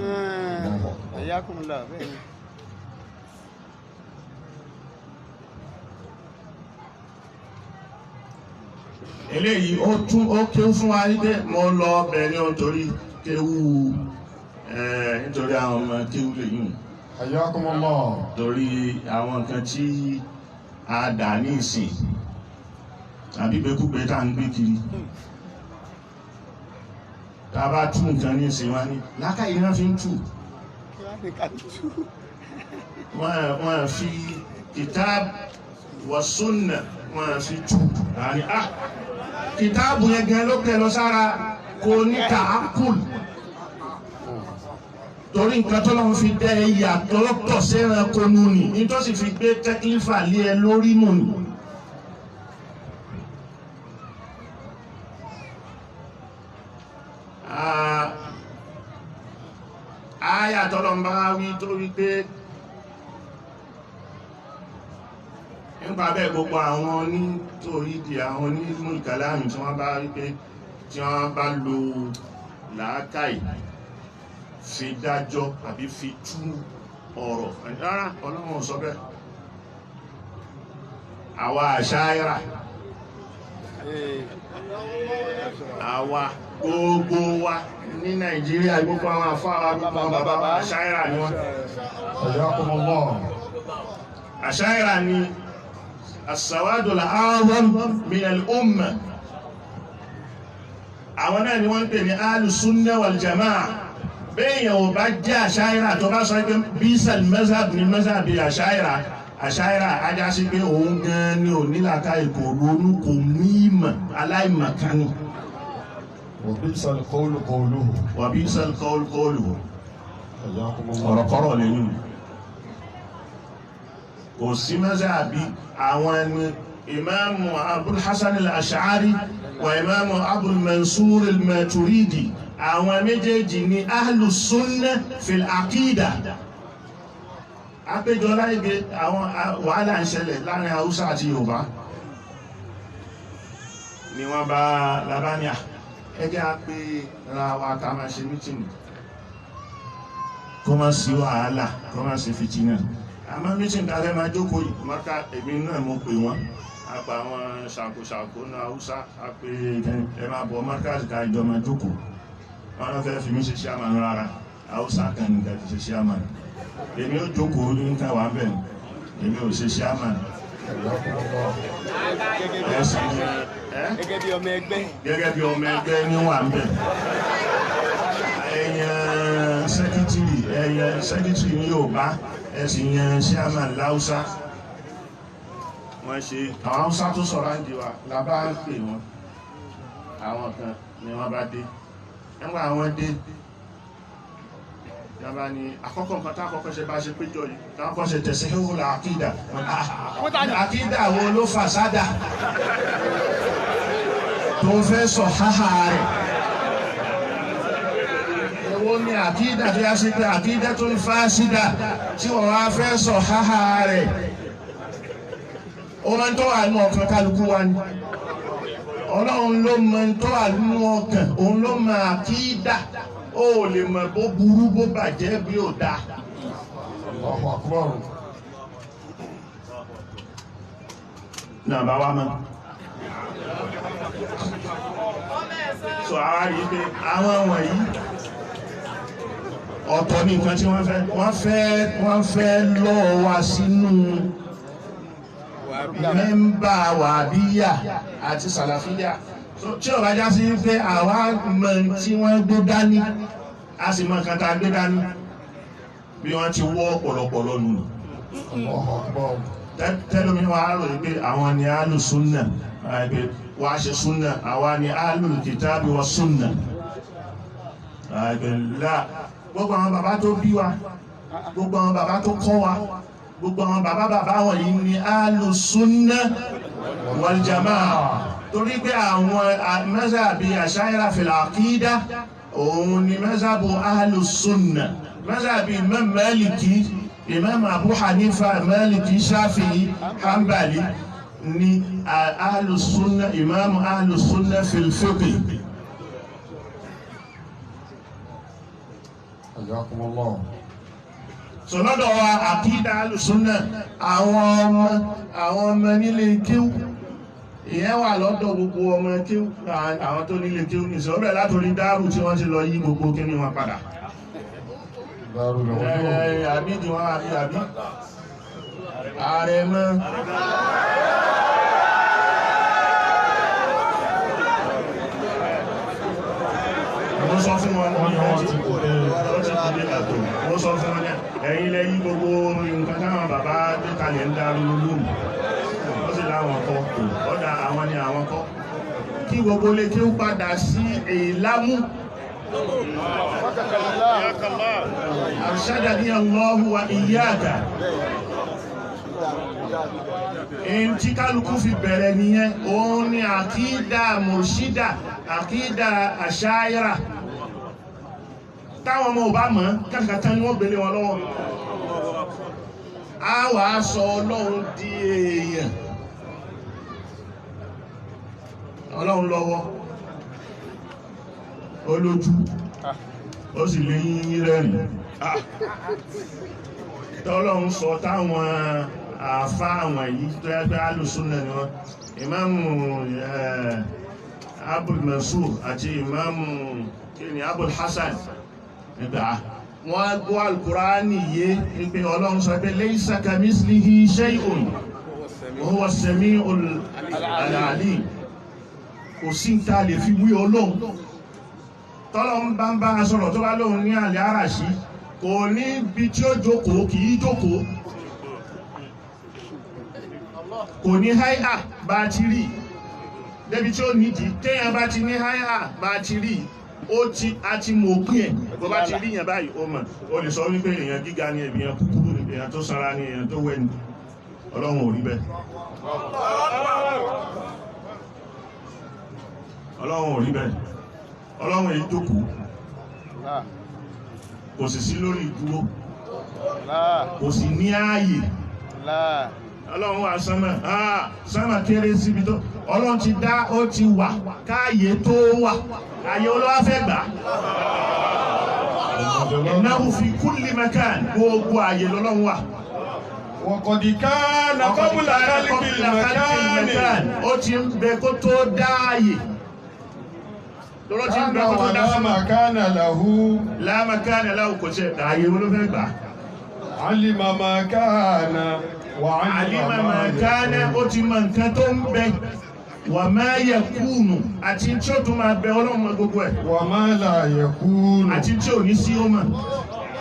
Eléyìí ó tún ó kéwú fún wa wípé mo lọ ọbẹ̀ ní nítorí kéwú nítorí àwọn ọmọ kéwú lè yùn. Hayyakumullah. Torí àwọn nǹkan tí a dà ní ìsìn àbí gbẹkúgbẹ tá à ń gbé kiri. Tá a bá tú nǹkan ní ìsìn wa ní làákàyè náà fi ń tú. Wọ́n fi kitab wa sunna wọ́n fi tú. Àní ah kìtáàbù yẹn gan ló kẹ lọ sára kò ní tàákùl, torí nǹkan tó lọ́n fi dẹ́ ẹ̀yà tọ́lọ́tọ̀ sẹ́ranko nù ní nítòsí fi gbé tẹ́kílífà lé ẹ lórí nù ní. Àyà tọ́lọ́n bá wí tó wí pé nípa bẹ́ẹ̀ gbogbo àwọn onítòrídì àwọn onímọ̀ ìkàlámì tí wọ́n bá wípé tí wọ́n bá lo làákàyè fi dájọ́ àbí fi tú ọ̀rọ̀ rárá, Ọlọ́run ò sọ bẹ́ẹ̀. Àwa àṣàyíra, àwa gbogbo wa ní Nàìjíríà, gbogbo àwọn àfáà gbogbo àwọn bàbá àṣàyíra ni wọ́n. Hayyakumullah. Àṣàyíra ni as-sawadu al-a'zam min al-umma. Àwọn náà ni wọ́n ń pè ní ahlus-sunnah wal-jama'a. Béèyàn ò bá jẹ́ àṣàyíra tó bá sọ pé bísàl mazhab ni mazhab àṣàyíra, àṣàyíra ajá sí pé òun gan ni ò nílàkà ìkò ronú, kò ní ìmọ̀, aláìmọ̀kan ni. Wa bi'sal qawlu qawluhu. Wa bi'sal qawlu qawluhu. Hayyakumullah. Ọ̀rọ̀kọ́rọ̀ lẹ́yìn. Kò sí mazhabi àwọn ẹni Imamu Abul Hasan al-Ash'ari wa Imamu Abul Mansur al-Maturidi, àwọn méjèèjì ní ahlus sunnah fil aqida. Àpéjọ láìgbé àwọn wàhálà ń ṣẹlẹ̀ láàrin Haúsá àti Yorùbá ni wọ́n bá labania ẹjẹ́ á pé ra wa ká máa ṣe mítìnì, kó má sí wàhálà, kó má sí fìtínà. Àmọ́ mítìnì tá a fẹ́ máa jókòó yìí, mọ́ká èmi náà mo pè wọ́n, a pa àwọn ṣàkóṣàkó náà Haúsá, a pé ẹ máa bọ̀ mọ́ká ká ìjọ máa jókòó. Wọ́n lọ fẹ́ fi mí ṣe ṣíàmà rárá, Haúsá kan nìkan fi ṣe ṣíàmà. Èmi ó jókòó ní nǹkan wà bẹ́ẹ̀, èmi ò ṣe ṣíàmà. Gẹ́gẹ́ bí ọmọ ẹgbẹ́. Gẹ́gẹ́ bí ọmọ ẹgbẹ́ ní wà ń bẹ̀. Ẹ̀yàn sẹ́kítírì, ẹ̀yàn. Ẹ̀yẹn sẹ́kítírì ní Yorùbá, ẹ sì yan chairman láúsá. Wọ́n ṣe àwọn Haúsá tó sọ̀rọ̀ àǹdí wa la bá ń pè wọ́n. Àwọn kan ni wọ́n bá dé. Nígbà àwọn dé, yàbá ni àkọ́kọ́ nǹkan tá àkọ́kọ́ ṣe bá ṣe péjọ yìí, táwọn ṣe tẹ̀sí híhùlà àkídà. Àkídà wo ló fà sádà tó fẹ́ sọ háhà rẹ̀? Èwo ni àkídà tó yá sí pé àkídà tó ń fa sídà tí wọ́n wá fẹ́ sọ háhà rẹ̀? Ó máa ń tọ́ wà nínú ọkàn kálukú wa ni. Ọlọ́run ló máa ń tọ́ wà nínú ọkàn, òun ló máa àkídà. Ó lè mọ̀ bó burú bó bàjẹ́ bí ò dáa. Allahu Akbar. Náà bá wá mọ́. So àwa rí i pé àwọn wọ̀nyí ọ̀tọ̀ ní nǹkan tí wọ́n fẹ́. Wọ́n fẹ́ lọ́ wa sínú mẹ́mbà wàbíyà àti sàlàfíyà. Tí ó bá já sí pé àwa mọ̀ tí wọ́n gbé dání, a sì mọ̀ nǹkan tá a gbé dání, bí wọ́n ti wọ́ ọ̀pọ̀lọpọ̀ lọ́nu. Allahu Akbar. Tẹ́lómi wa á rò pé àwọn ni alù súnà, wàá ṣe súnà, àwa ni alù kìtàbí wa súnà. Gbogbo àwọn bàbá tó bí wa, gbogbo àwọn bàbá tó kọ́ wa, gbogbo àwọn bàbá bàbá wọ̀nyí ni alù súnà wal jamaa. Torí pé àwọn mẹ́sàbí àṣáírà fil àkídà, òun ni mẹ́sàbù alù súnà. Mẹ́sàbí Imam Maliki, Imam Abu Hanifa, Maliki, Shafi'i, Hanbali ni alù súnà, Imam alù súnà fil fiqh. Jazakumullah. Sọlọ́dọ̀ wa àkídà alùsúnà, àwọn ọmọ nílé kéwú, ìyẹn wà lọ́dọ̀ gbogbo ọmọ kéwú, àwọn tó nílé kéwú ní ìṣọ́bẹ̀ látòrí dárù tí wọ́n ti lọ yí gbogbo kíní wọn padà. Àbí tí wọ́n àbí àbí ààrẹ mọ́. Mo sọ fún wọn ní mo sọ fún wọn ní ẹ̀yin lẹ yí gbogbo nǹkan táwọn bàbá gbé kalẹ̀ ń darú lóhùn. Ó sì láwọn kọ́, ọ̀dà àwọn ni àwọn kọ́. Kí gbogbo lè kí ó padà sí ìlámú. Arshadani Allahu wa iyyaka. Èyí tí kálukú fi bẹ̀rẹ̀ nìyẹn, òun ni àkídà mùrṣídà, àkídà àṣáírà. Táwọn ọmọ ò bá mọ̀, kàkàtà ni wọ́n gbélé wọn lọ́wọ́. A wà á sọ Ọlọ́run di èèyàn. Ọlọ́run lọ́wọ́, ó lójú, ó sì lè yín rẹ́rìn. Tọ́lọ́run sọ táwọn àfá àwọn yìí tó yá pé alùsúnà ni wọ́n. Ìmáàmù Abul Mansur àti ìmáàmù kíni Abul Hasan nígbà wọ́n gbọ́ Al-Qur'ani yé wípé Ọlọ́run sọ pé laysa kamislihi shay'un wa huwa as-sami'ul 'alim. Kò sí ń ta lè fi wí Ọlọ́run. Tọ́lọ́run bá ń bá a sọ̀rọ̀ tó bá lóun ní àlẹ́ àràṣí, kò ní ibi tí ó jókòó, kì í jókòó. Kò ní háíhà bá ti rí débi tí ó nídìí. Téèyàn bá ti ní háíhà bá ti rí, ó ti a ti mọ̀ òpin ẹ̀. Bó bá ti rí yẹn báyìí, ó mọ̀. Ó lè sọ wípé èèyàn gíga ni, èèyàn kúkúrú ni, èèyàn tó sanra ni, èèyàn tó wẹ̀ ni. Ọlọ́run ò rí bẹ́ẹ̀. Ọlọ́run ò rí bẹ́ẹ̀. Ọlọ́run èyí jókòó, kò sì sí lórí ìdúró, kò sì ní ààyè. Ọlọ́run wà sánmà, sánmà kéré síbi tó Ọlọ́run ti dá, ó ti wà káàyè tó wà, àyè olówá fẹ́ gbà. Innahu fi kulli makan, gbogbo àyè lọ́lọ́run wà. Wa qad kana qabla khalqil makan. Ó ti ń bẹ kó tó dáàyè. Lọ́rọ́ ti ń bẹ kó tó dá sánmà. La makana lahu. La makana lahu, kò ṣe àyè olówó fẹ́ gbà. Alima ma kana. Alima ma kana, ó ti mọ nǹkan tó ń bẹ. Wa ma yakunu, àti tí ó tún máa bẹ, Ọlọ́run mọ gbogbo ẹ̀. Wa ma la yakunu, àti tí ò ní sí ó mọ̀.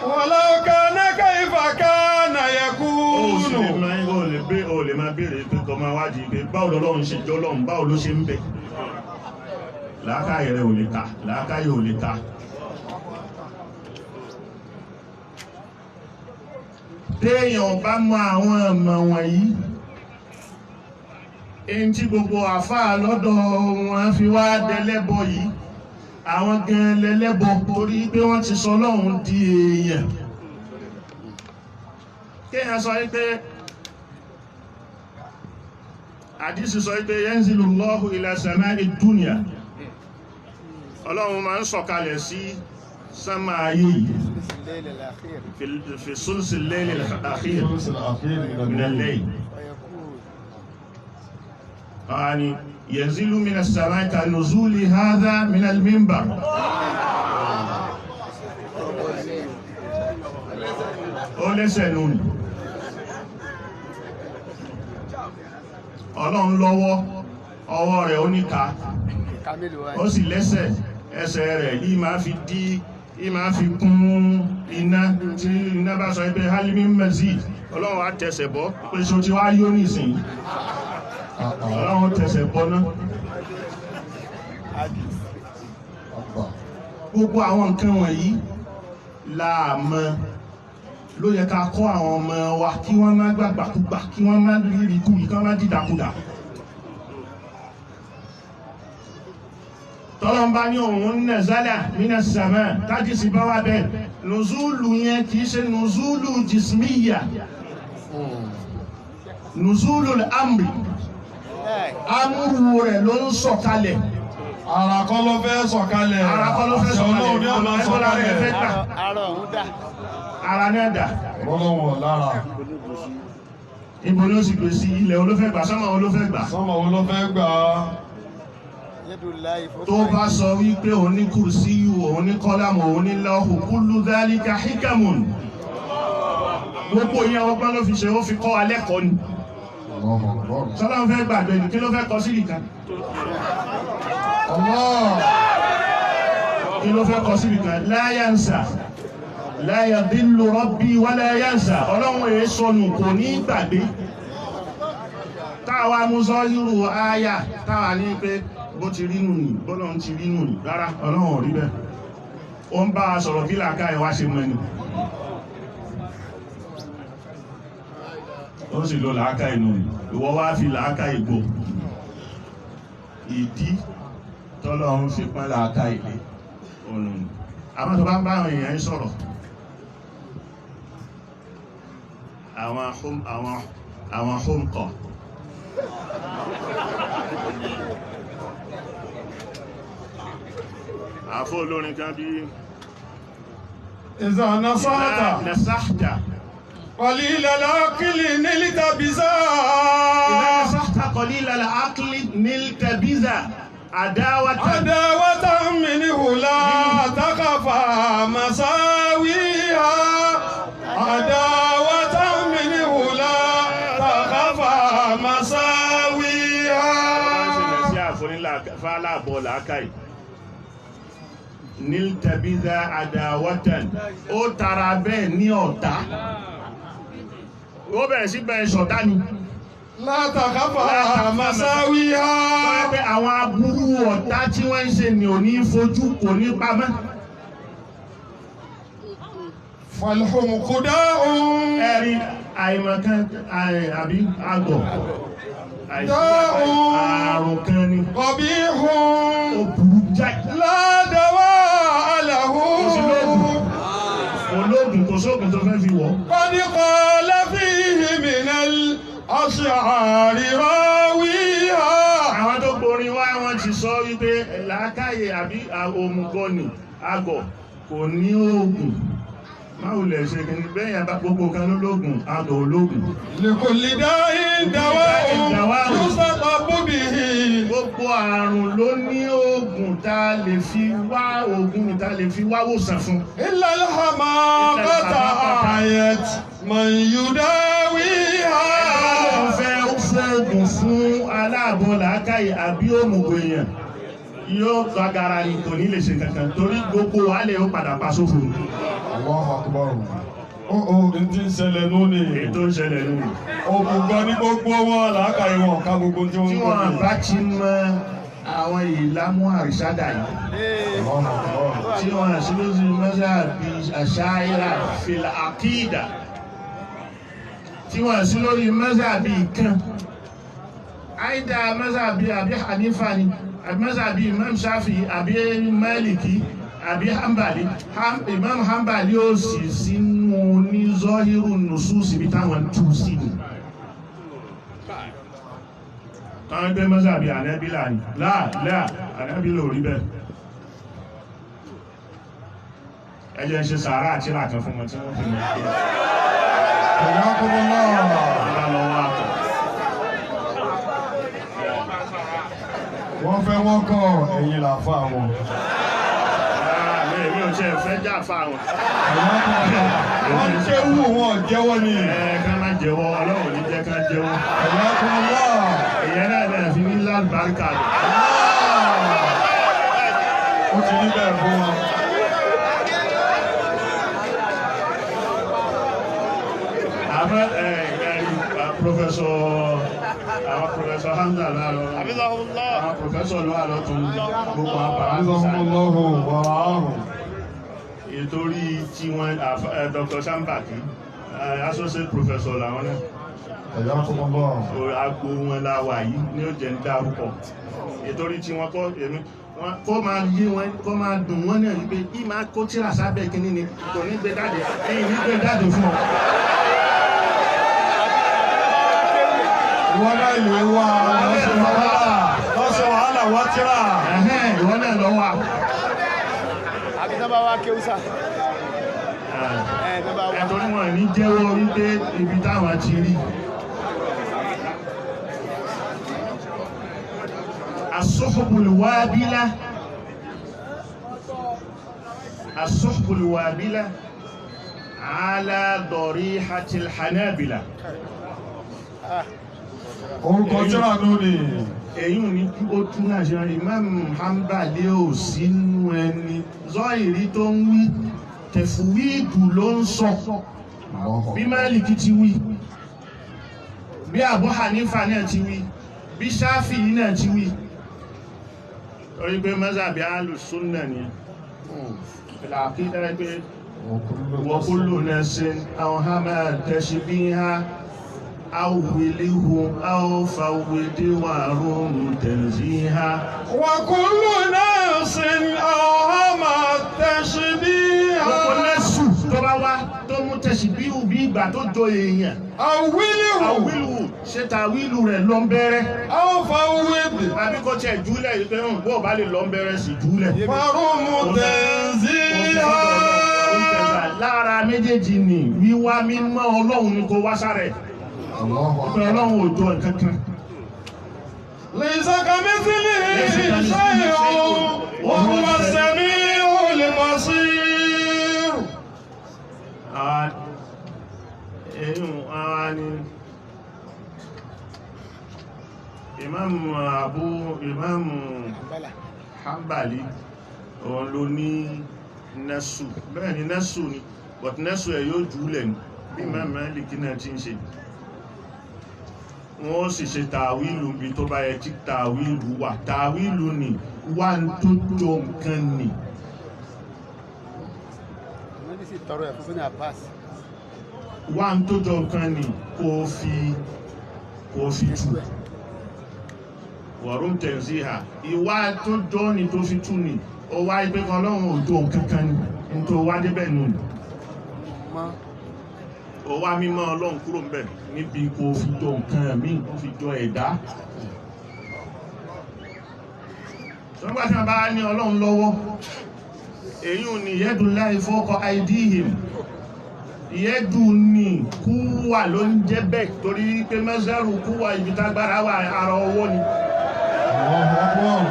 Walau kana kayfa kana Ó sì lè yakunu. máa ó lè bé ó lè máa béèrè pé kọ́ máa wádìí pé báwo lọ́lọ́run ṣe jọ́ lọ́run, báwo ló ṣe ń bẹ. Làákàyè rẹ̀ ò lè ta, làákàyè ò lè ta. Téèyàn bá mọ àwọn ọmọ wọ̀nyí, èyí tí gbogbo àfáà lọ́dọ̀ wọn fi wá dẹlẹ́bọ yìí, àwọn gan lẹ́lẹ́bọ torí pé wọ́n ti sọ Ọlọ́run di èèyàn. Kéèyàn sọ wípé àdísì sọ wípé yanzilullahu ila sama'i dunya, Ọlọ́run máa ń sọ̀kalẹ̀ sí sánmà ayé yìí الليل الأخير fi sulsi al-layl al-akhir min al-layl. Yani yanzilu min as-sama'i ka nuzuli hadha min al-minbar. Ó lẹ́sẹ̀ nù ní. Ọlọ́run lọ́wọ́, ọwọ́ rẹ̀ ó níka, كامل ó sì lẹ́sẹ̀, ẹsẹ̀ rẹ̀ yìí máa fi dí, yìí máa fi kún iná tí iná bá sọ pé halimi mazid, Ọlọ́run á tẹsẹ̀ bọ́, pé ṣo ti wá yó nìsín. Ọlọ́run tẹsẹ̀ bọ́ ná. Gbogbo àwọn nǹkan wọ̀nyí láàmọ́ ló yẹ ká kọ́ àwọn ọmọ wa kí wọ́n má gbàgbàkúgbà, kí wọ́n má rírì kúrì, kí wọ́n má dìdàkudà. Tọ́lọ́mbá ní òun nàzálà mínà sàmà tájísì bá wà bẹ́ẹ̀, nùzúlù yẹn kìí ṣe nùzúlù jìsmíyà, nùzúlù amri, amúrù rẹ̀ ló ń sọ̀kalẹ̀. Ara kọ́ ló fẹ́ sọ̀kalẹ̀. Ara kọ́ ló fẹ́ Àṣẹ sọ̀kalẹ̀. Ọlọ́run ní ọ̀nà Ẹgbọ́n rẹ̀ fẹ́ sọ̀kalẹ̀. gbà. Ara ọ̀hún dà. Ara náà dà. Ọlọ́run ò lára. Ibo ló sì gbé sí, ilẹ̀ olófẹ́ gbà, sánmà olófẹ́ gbà. Sánmà wo ló fẹ́ gbà á? Yadullahi fawqa Tó bá sọ wípé òun ní kùrùsíyù, òun ní kọ́lámù, òun ní lọ́hù, kullu dhalika hikamun. Gbogbo ìyẹn ọgbọ́n ló fi ṣe, ó fi kọ́ alẹ́ kọ́ ni. Sọ́lá ń fẹ́ gbàgbé ni, kí ló fẹ́ kọ sí nìkan? Allah. Kí ló fẹ́ kọ sí nìkan? La yansa, la yadillu rabbi wa la yansa. Ọlọ́run èé sọnù kò ní gbàgbé. Táwa mú sọ yúrù ááyà, táwa ní pé bó ti rí nù ní, bọ́lọ́run ti rí nù ní. Rárá, Ọlọ́run ò rí bẹ́ẹ̀. Ó ń bá a sọ̀rọ̀ bí làákà ẹ̀ wá ṣe mọ́ ni. Ó sì lo làákà inú ni. Ìwọ wá fi làákà ìgbò. Ìdí tọ́lọ́run fi pọ́n làákà ilé ònù ni. Àmọ́ tó bá ń bá àwọn èèyàn ń sọ̀rọ̀, àwọn hómkọ̀. Àfọ́ olórin kan bí Iza nasahta nasahta qalila al-aqli nilta biza. إذا نصحت قليل العقل نلت بذا عداوة عداوة منه لا تخفى مساويها. عداوة منه لا تخفى مساويها. Fálábọ̀ làákàyè. Níltẹ̀bíza àdáwọ́tàn. Ó tara bẹ́ẹ̀ ní ọ̀tá. Ó bẹ̀rẹ̀ sí bẹ̀rẹ̀ ṣọ̀tá ni. لا تخفى مساويها. Wọ́n pẹ́ àwọn aburú ọ̀tá tí wọ́n ń ṣe ni ò ní fojú kò ní pamọ́. فالحمق داء. Ẹ̀rí àìmọ̀kan àbí àgọ̀. Àìsí àrùn kan ni. قبيح. Ó burú jáì. لا دواء له. Olóògùn kò sóògùn tó fẹ́ fi wọ̀. قد قال فيه من الأشعار راويها. Àwọn tó gborin wá wọ́n ti sọ wípé làákàyè àbí òmùgọ̀ ni àgọ̀ kò ní oògùn. Máa lè ṣe kí ni bẹ́yàn bá gbogbo kan lólógùn, àgọ̀ olóògùn. لكل داء دواء يستطب به. Gbogbo àrùn ló ní oògùn tá a lè fi wá oògùn tá a lè fi wá wòsàn fún. إلا الحماقة أعيت من يداويها. Wọ́n fẹ́ fóògùn fún aláàbọ̀ làákàyè àbí òmùgọ̀ èèyàn yóò gbagara ni kò ní lè ṣe kankan torí gbogbo wàhálẹ̀ ó padà pa sófo. Allahu Akbar. Ó ní ti ń ṣẹlẹ̀ lónìí. Èyí tó ń ṣẹlẹ̀ lónìí. Òmùgọ̀ ní gbogbo wọn làákàyè wọn ká gbogbo tí wọ́n Tí ń wọ́n gbọ́. bá ti mọ àwọn ìlàmú àrísádà yìí. Allahu Akbar. Tí wọ́n sì lóṣù mọ́sáàbí àṣàyíra fìlà àkídà. Tí wọ́n sì lórí mọ́sáàbí kan. Àìdá mọ́sáàbí àbí Hanifa ni, àbí mọ́sáàbí Imam Shafi, àbí Maliki, àbí Hanbali. Imam Hanbali ó sì sínú ní zọ́hírù nùsùsì bí táwọn tú sí ni. Táwọn gbé mọ́sáàbí ànábìlà ni. Láà láà ànábìlà ò rí bẹ́ẹ̀. Ẹ jẹ́ ń ṣe sàárà àti ìlàkan fún wọn tí wọ́n fi mọ̀ pé Hayyakumullah. ọlá lọ́wọ́ àtọ̀. Wọ́n fẹ́ wọ́n kọ́ ẹ̀yin làáfà wọn. Àmì èmi ò tiẹ̀ fẹ́ jà fa wọn. Hayyakumullah. Wọ́n ń kéwù wọn jẹ́wọ́ ni. Ẹ ká má jẹ́wọ́, Ọlọ́run ní jẹ́ ká jẹ́wọ́. Hayyakumullah. Ìyẹn náà náà fi ní lálùbáríkà rẹ̀. Ó ti rí bẹ́ẹ̀ fún wọn. Àmọ́ ẹ ẹ Prọfẹ̀sọ̀ àwọn Prọfẹ̀sọ̀ Hamza lọ́wọ́ àwọn Prọfẹ̀sọ̀ lọ́wọ́ lọ́tún gbogbo àwọn pàrọ̀sà. Jazakumullahu wa ra'ahum. Ìtorí tí wọ́n Dr. Sambaki, associate professor làwọn náà. Hayyakumullah. Agbo wọn la wà yìí ní ó jẹ́ ń dárúkọ ìtorí tí wọ́n kọ́ èmi wọn kó máa yé wọn kó máa dùn wọ́n náà wípé kí máa kó tíra sábẹ́ kínní ni kò ní gbé jáde ẹ̀yìn ní gbé jáde fún ọ. Ìwọ náà lè wá lọ́sẹ̀ wàhálà lọ́sẹ̀ wàhálà wá tíra. Ẹ̀hẹ́n, ìwọ náà lọ wà. Àbí tán bá wá kéwúsà. Ẹ̀ tán bá wá. Ẹ̀tọ́ ni wọn ní jẹ́wọ́ wípé ibi táwọn ti rí. As-suhbul wabila As-suhbul wabila ala darihatil hanabila. Orúkọ tíra nù ni. Èyí ní ó tún náà ṣe Imam Hanbali ò sínú ẹni zọ́ìrí tó ń wí tẹ̀fúwíìdù ló ń sọ bí Málìkì ti wí, bí Abu Hanifa náà ti wí, bí Shafi'i náà ti wí, torí pé mazhabi alùsùnà ni ìlàkídà pé wa kullu nafsin awhama tashbiha awwilhu aw fawwid wa rum tanziha. Wa kullu nafsin awhama tashbiha. Gbogbo nẹ́sù tó bá wá tó mú tẹ̀síbíhù bí ìgbà tó jọ èèyàn. Awwilhu. Àwílù ṣe tàwílù rẹ̀ lọ ń bẹ̀rẹ̀. Aw fawwid. Àbí kò tiẹ̀ júlẹ̀ yìí pé bó o bá lè lọ ń bẹ̀rẹ̀ sí júlẹ̀. Wa rum tanziha. Lára méjèèjì ni wíwá mímọ́ Ọlọ́run ni kò wá sára ẹ̀. Pé Ọlọ́run ò jọ nǹkan kan. Laysa kamithlihi shay'un wa huwa as-sami'ul basir. Àwa ni Imam Abu Imam Hanbali òun ló ní nẹ́sù, bẹ́ẹ̀ ni nẹ́sù ni, but nẹ́sù ẹ̀ yóò jùúlẹ̀ ní bí Imam Maliki náà ti ń ṣe. Wọ́n sì ṣe tàwílù bí tó bá yẹ tí tàwílù wà. Tàwílù ni wà ń tó jọ nǹkan ni. Wọ́n sì tọrọ ẹ̀ fún Abbas. Wà ń tó jọ nǹkan ni kò fi tú. Wọ̀rún tẹ̀sí ha. Ìwà tó jọ ni tó fi tú ni. Ó wá ipé kan Ọlọ́run ò jọ nǹkan kan ni. N tó wá débẹ̀ nù ni. Ó wá mímọ́ Ọlọ́run kúrò ńbẹ̀ níbi kò fi jọ nǹkan míì kò fi jọ ẹ̀dá. Sọ́gbà tí wọ́n bá ní Ọlọ́run lọ́wọ́, èyí ò ní yadullahi fawqa aydihim. Yẹ́dù ní kúwà ló ń jẹ́ bẹ́ẹ̀ torí pé mẹ́sẹ̀rù kúwà ibi tágbára wà ara ọwọ́ ni. Allahu Akbar.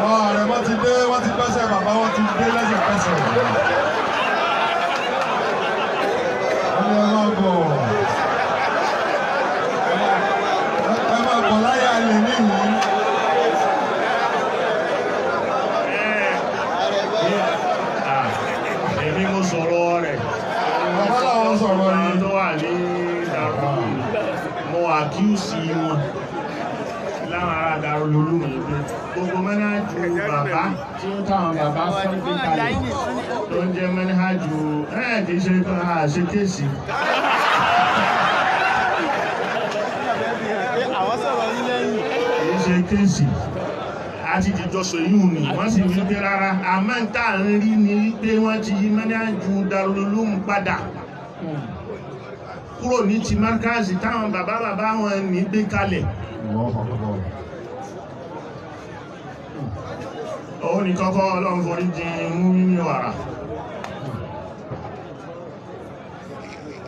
Àwọn ààrẹ wọ́n ti dé, wọ́n ti pẹ́sẹ̀ bàbá wọ́n ti dé lẹ́sẹ̀kẹsẹ̀. Wọ́n ní ẹ máa bọ̀. Ẹ máa bọ̀ láyé alẹ́ níhìn. àkíyèsí wọn láwọn ará Darul Ulum yìí pé gbogbo mẹ́nájú bàbá tí ó táwọn bàbá fún gbé kalẹ̀ tó ń jẹ́ mẹ́nájú ẹ̀ kì í ṣe pé a ṣe kéèsì. Àwọn sọ̀rọ̀ yín lẹ́yìn. Kì í ṣe kéèsì àti jìjọsọ yìí ni wọ́n sì wí pé rárá, àmọ́ ń tà ń rí ni wípé wọ́n ti yí mẹ́nájú Darul Ulum padà kúrò ní ti markazi táwọn bàbá bàbá wọn ní gbé kalẹ̀. Òun ni kọ́kọ́ Ọlọ́run forí jìn mú ní wàrà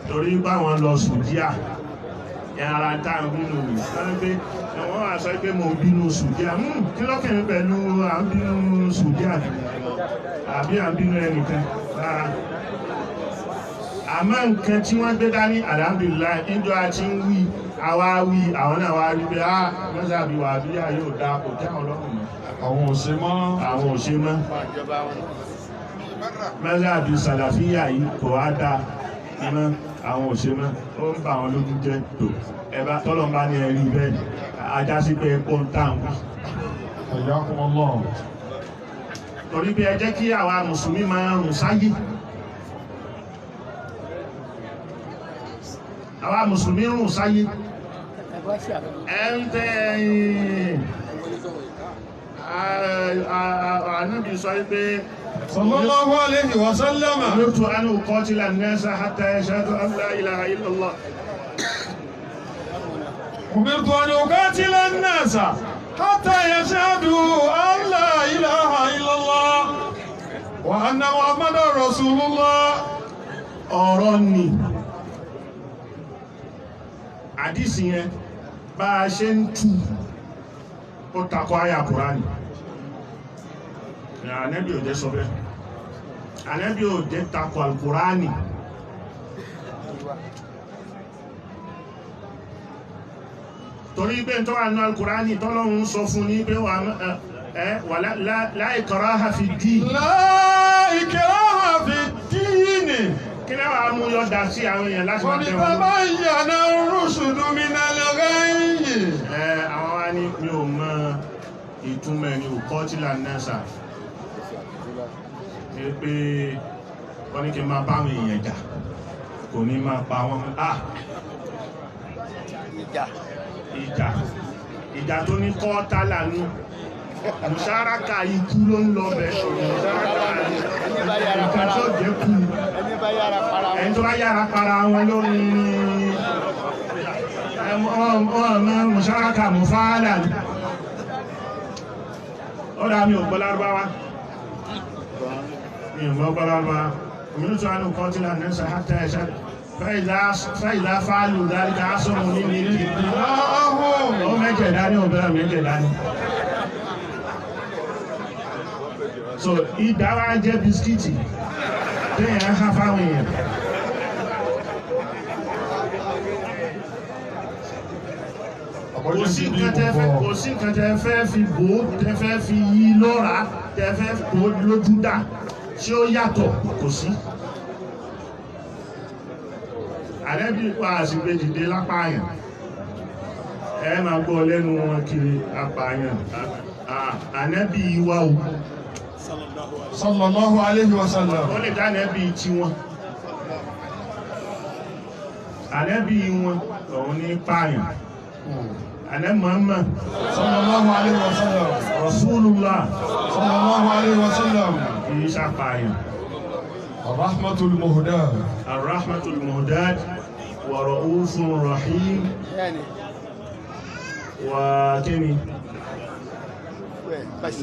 torí báwọn lọ sùdíà ara tá ń bínú mi wọ́n pé wọ́n wá sọ pé mo bínú sùdíà, kí lọ́kàn mi pẹ̀lú à ń bínú sùdíà àbí à ń bínú ẹnìkan rárá. Àmọ́ nǹkan tí wọ́n gbé dání, alhamdulillah, níjọ́ a ti ń wí àwa wí àwọn náà wá rí pé á mọ́sàbí wà bí i yóò dá kò tẹ́ àwọn ọlọ́run mọ́. Àwọn ò ṣe mọ́. Àwọn ò ṣe mọ́. Mọ́sàbí sàlàfíà yìí kò wá dá mọ́, àwọn ò ṣe mọ́, ó ń bà wọn lójú jẹ́ tó. Ẹ̀bá tọ́lọ̀ bá ní ẹ̀rí bẹ́ẹ̀, ajá sí pé epo ń tà ń wí. Hayyakumullah. Torí pé ẹ jẹ́ kí àwa mùsùlùmí máa rùn sáyé. Àwa mùsùlùmí rùn sáyé. Ẹ ń tẹ́ ẹ̀yìn. Ànábì sọ wípé Sallallahu alayhi wa sallam. Umirtu an uqatila an-nasa hatta yashhadu an la ilaha illallah. Umirtu an uqatila an-nasa hatta yashhadu an la ilaha illallah wa anna Muhammadan rasulullah. Ọ̀rọ̀ ni àdísì yẹn bá a ṣe ń tú ó takọ àyà Kùránì. Ànábì ò jẹ́ sọ bẹ́ẹ̀, Ànábì ò jẹ́ takọ Al-Kùránì. Torí pé tó wà ní Al-Kùránì tọ́lọ́run sọ fún ní pé wà la ikraha fi ddin. La ikraha fi ddin. Kí lẹ́wà mú yọ dá sí àwọn èèyàn láti máa tẹ́wọ́n. Qad tabayyana ar-rushdu minal ghayy. Àwọn wá ní mi ò mọ ìtumọ̀ ẹni uqatila an-nasa ní pé wọ́n ní kí n máa bá àwọn èèyàn jà, kò ní máa pa wọ́n. Ìjà ìjà tó ní kọ́ tálà ní mùsáraka ikú ló ń lọ bẹ̀, mùsáraka nǹkan tó jẹ́ kú, ẹni tó bá yára para wọn ló ní ọmọ mùsáraka mùfáàlà ní. Ó dá mi ò gbọ́ Lárúbáwá, mi ò gbọ́ Lárúbáwá. Umirtu an uqatila an-nasa hatta yashhadu fa'idha fa'alu dhalika asamu minni Dima'ahum. Ó mẹ́jẹ̀ dání, ó bẹ̀rẹ̀ mẹ́jẹ̀ dání. So ìdá wa jẹ́ bisikíìtì téèyàn ń há fáwọn èèyàn. Kò sí nǹkan tẹ́ fẹ́, kò sí nǹkan tẹ́ fẹ́ fi bò ó, tẹ́ fẹ́ fi yí lọ́ra, tẹ́ fẹ́ bò ó lójú dà tí ó yàtọ̀, kò sí. Àlẹ́bí pa àsìgbè dìde lápáyàn, ẹ máa gbọ́ lẹ́nu wọn kiri apààyàn. Ànẹ́bí wa o. Sallallahu alayhi wa sallam. Ó lè dá ànẹ́bí tiwọn. Ànẹ́bí wọn òun ní pààyàn. Ànẹ́ Muhammad. Sallallahu alayhi wa sallam. Rasulullah. Sallallahu alayhi wa sallam. Kì í ṣàpààyàn. Ar-rahmatul muhdah. Ar-rahmatul muhdah wa ra'ufur rahim. Wa kíni?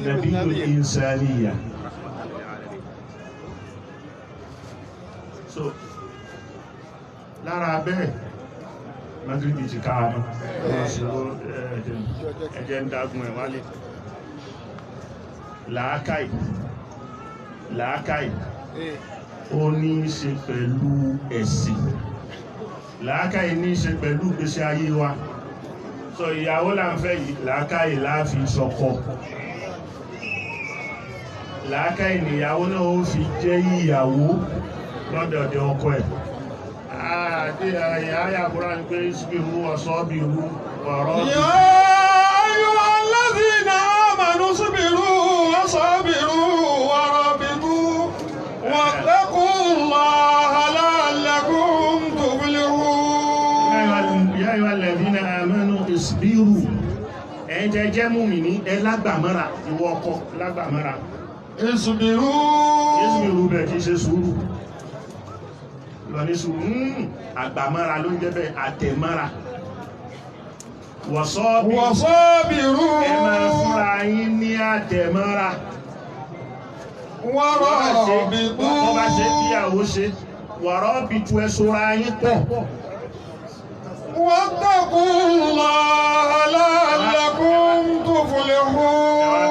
Nabiyul insaniya. So, lára bẹ́ẹ̀, Magribi ti káà mọ́. Ẹjẹ́ ń dágún ẹ̀ wálé. Làákàì, làákàì, ó ní í ṣe pẹ̀lú ẹ̀sìn. Làákàì ní í ṣe pẹ̀lú ìgbésí ayé wa. So ìyàwó là ń fẹ́ yìí, làákàì láàfi sọkọ. Làákàì nìyàwó náà ó fi jẹ́ ìyàwó lọ́dọ̀dẹ̀ ọkọ ẹ̀. Àyà Kúránì pé isbiru wa sabiru wa rabitu. يا أيها الذين آمنوا اصبروا وصابروا ورابطوا واتقوا الله لعلكم تفلحون. Ya ayyuhal ladhina amanu isbiru. Ẹ̀yin tẹ́ jẹ́ mùmínì, ẹ lágbàmọ́ra, ìwọ ọkọ lágbàmọ́ra. اصبروا. Isbiru bẹ̀ kì í ṣe sùúrù. Lọ ní sùúrù, àgbàmọ́ra ló ń jẹ́ bẹ́ẹ̀, àtẹ̀mọ́ra. Wasabiru. وصابروا. Ẹ máa fúnra yín ní àtẹ̀mọ́ra. Wọ́n bá ṣe ورابطوا. kíyàwó ṣe, warabitu, ẹ sora yín pọ̀. واتقوا الله لعلكم Ẹ wá bẹ̀rù Ọlọ́run. تفلحون.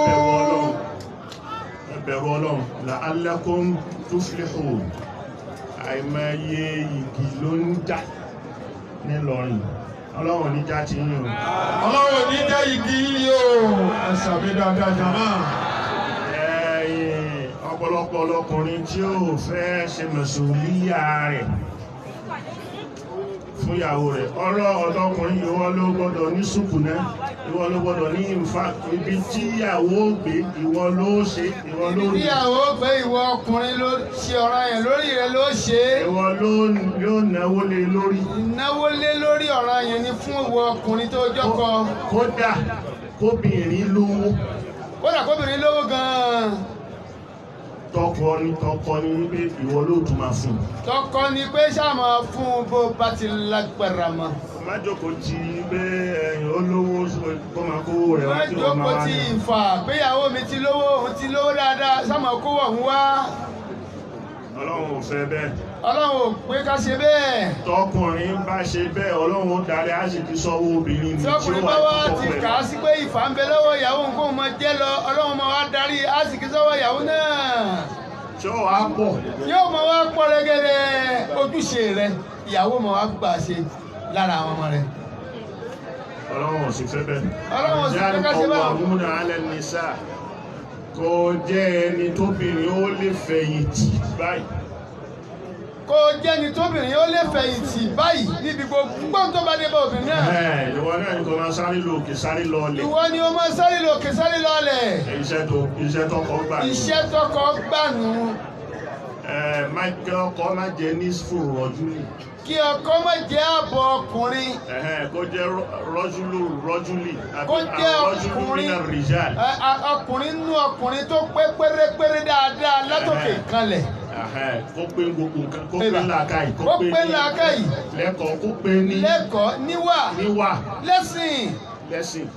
Ẹ bẹ̀rù Ọlọ́run, la'allakum tuflihun. Àìmọye igi ló ń já nílọrin. Ọlọ́run ní já ti yín o. Ọlọ́run ní jẹ́ igi yìí o. Ẹ sàmì dáadáa jàmá. Ẹ̀yin ọ̀pọ̀lọpọ̀ ọlọ́kùnrin tí ó fẹ́ ṣe mọ̀sùlùmíyà rẹ̀ fún ìyàwó rẹ̀, ọlọ́kùnrin, ìwọ ló gbọ́dọ̀ ní sùkùnà, ìwọ ló gbọ́dọ̀ ní ìfà, ibi tí ìyàwó gbé, ìwọ ló ṣe, ìwọ ló Ibi ní tíyàwó gbé, ìwọ ọkùnrin ló ṣe ọ̀ràn yẹn lórí rẹ ló ṣe é. Ìwọ ló náwó lé lórí. Ìnáwó lé lórí ọ̀ràn yẹn ni fún ìwọ ọkùnrin tó jọ́kọ. Kódà kóbìnrin lówó. Kódà kóbìnrin lówó gan-an. Tọkọ ni, tọkọ ni wípé ìwọ ló tún máa fún un. Tọkọ ni pé ṣáà máa fún un bó bá ti lágbára mọ́. Má jókòó ti pé ẹ̀yìn olówó kó máa kówó rẹ̀ wá Má tí wọ́n máa jókòó wá ti ní. ìfà péyàwó mi ti lówó, òun ti lówó dáadáa, ṣáà máa kówó ọ̀hún wá. Ọlọ́run ò fẹ́ bẹ́ẹ̀. Ọlọ́run ò pé ká ṣe bẹ́ẹ̀. Tọkùnrin bá ṣe bẹ́ẹ̀, Ọlọ́run ó darí àṣìkí sọ́wọ́ obìnrin ní Tí tí ó ọkùnrin wà bá wá ní ti tọkọ kà á ẹ̀. sí pé ìfà ń bẹ lọ́wọ́ ìyàwó, nǹkan máa jẹ́ lọ, Ọlọ́run máa wá darí àsìkí sọ́wọ́ ìyàwó náà. Tí ó wàá pọ̀. Yóò máa wá pọ̀ rẹ́gẹ́dẹ́. Ojúṣe rẹ ìyàwó máa wá gbà ṣe lára àwọn ọmọ rẹ. Ọlọ́run ò sì fẹ́ bẹ́ẹ̀. Ọlọ́run ò sì fẹ́ ká ṣe Rijalu báwọn. qawwamuna 'ala an-nisa. Kò jẹ́ ẹni tóbìnrin ó lè fẹ̀yìntì báyìí. Kó o jẹ́ni tóbìnrin ó lè fẹ̀yìntì báyìí níbi gbogbo tó bá dé bá obìnrin náà. Ẹ̀, ìwọ náà ni kò máa sáré lọ òkè, sáré lọ ọlẹ̀. Ìwọ ni o máa sáré lòkè, sáré lọlẹ̀. Iṣẹ́ tọkọ gbà ní. Iṣẹ́ tọkọ gbànú. Ẹ má jẹ́ ọkọ má jẹ́ ní rọ́júlì. Kí ọkọ má jẹ́ àbọ̀ ọkùnrin. Ẹ̀hẹ́n, kó jẹ́ rọ́júlù rọ́júlì àbí Kó jẹ́ rọ́júlù ọkùnrin. nínú rìjàl. Ọkùnrin nú ọkùnrin tó pé pérépéré dáadáa látòkè kanlẹ̀. Ẹ̀hẹ́n, kó pé gbogbo nǹkan, kó pé Ẹ̀bà. làákàyè, Kó pé làákàyè. lẹ́kọ̀ọ́, kó pé ní Lẹ́kọ̀ọ́, níwà, níwà, lẹ́sìn. Lẹ́sìn.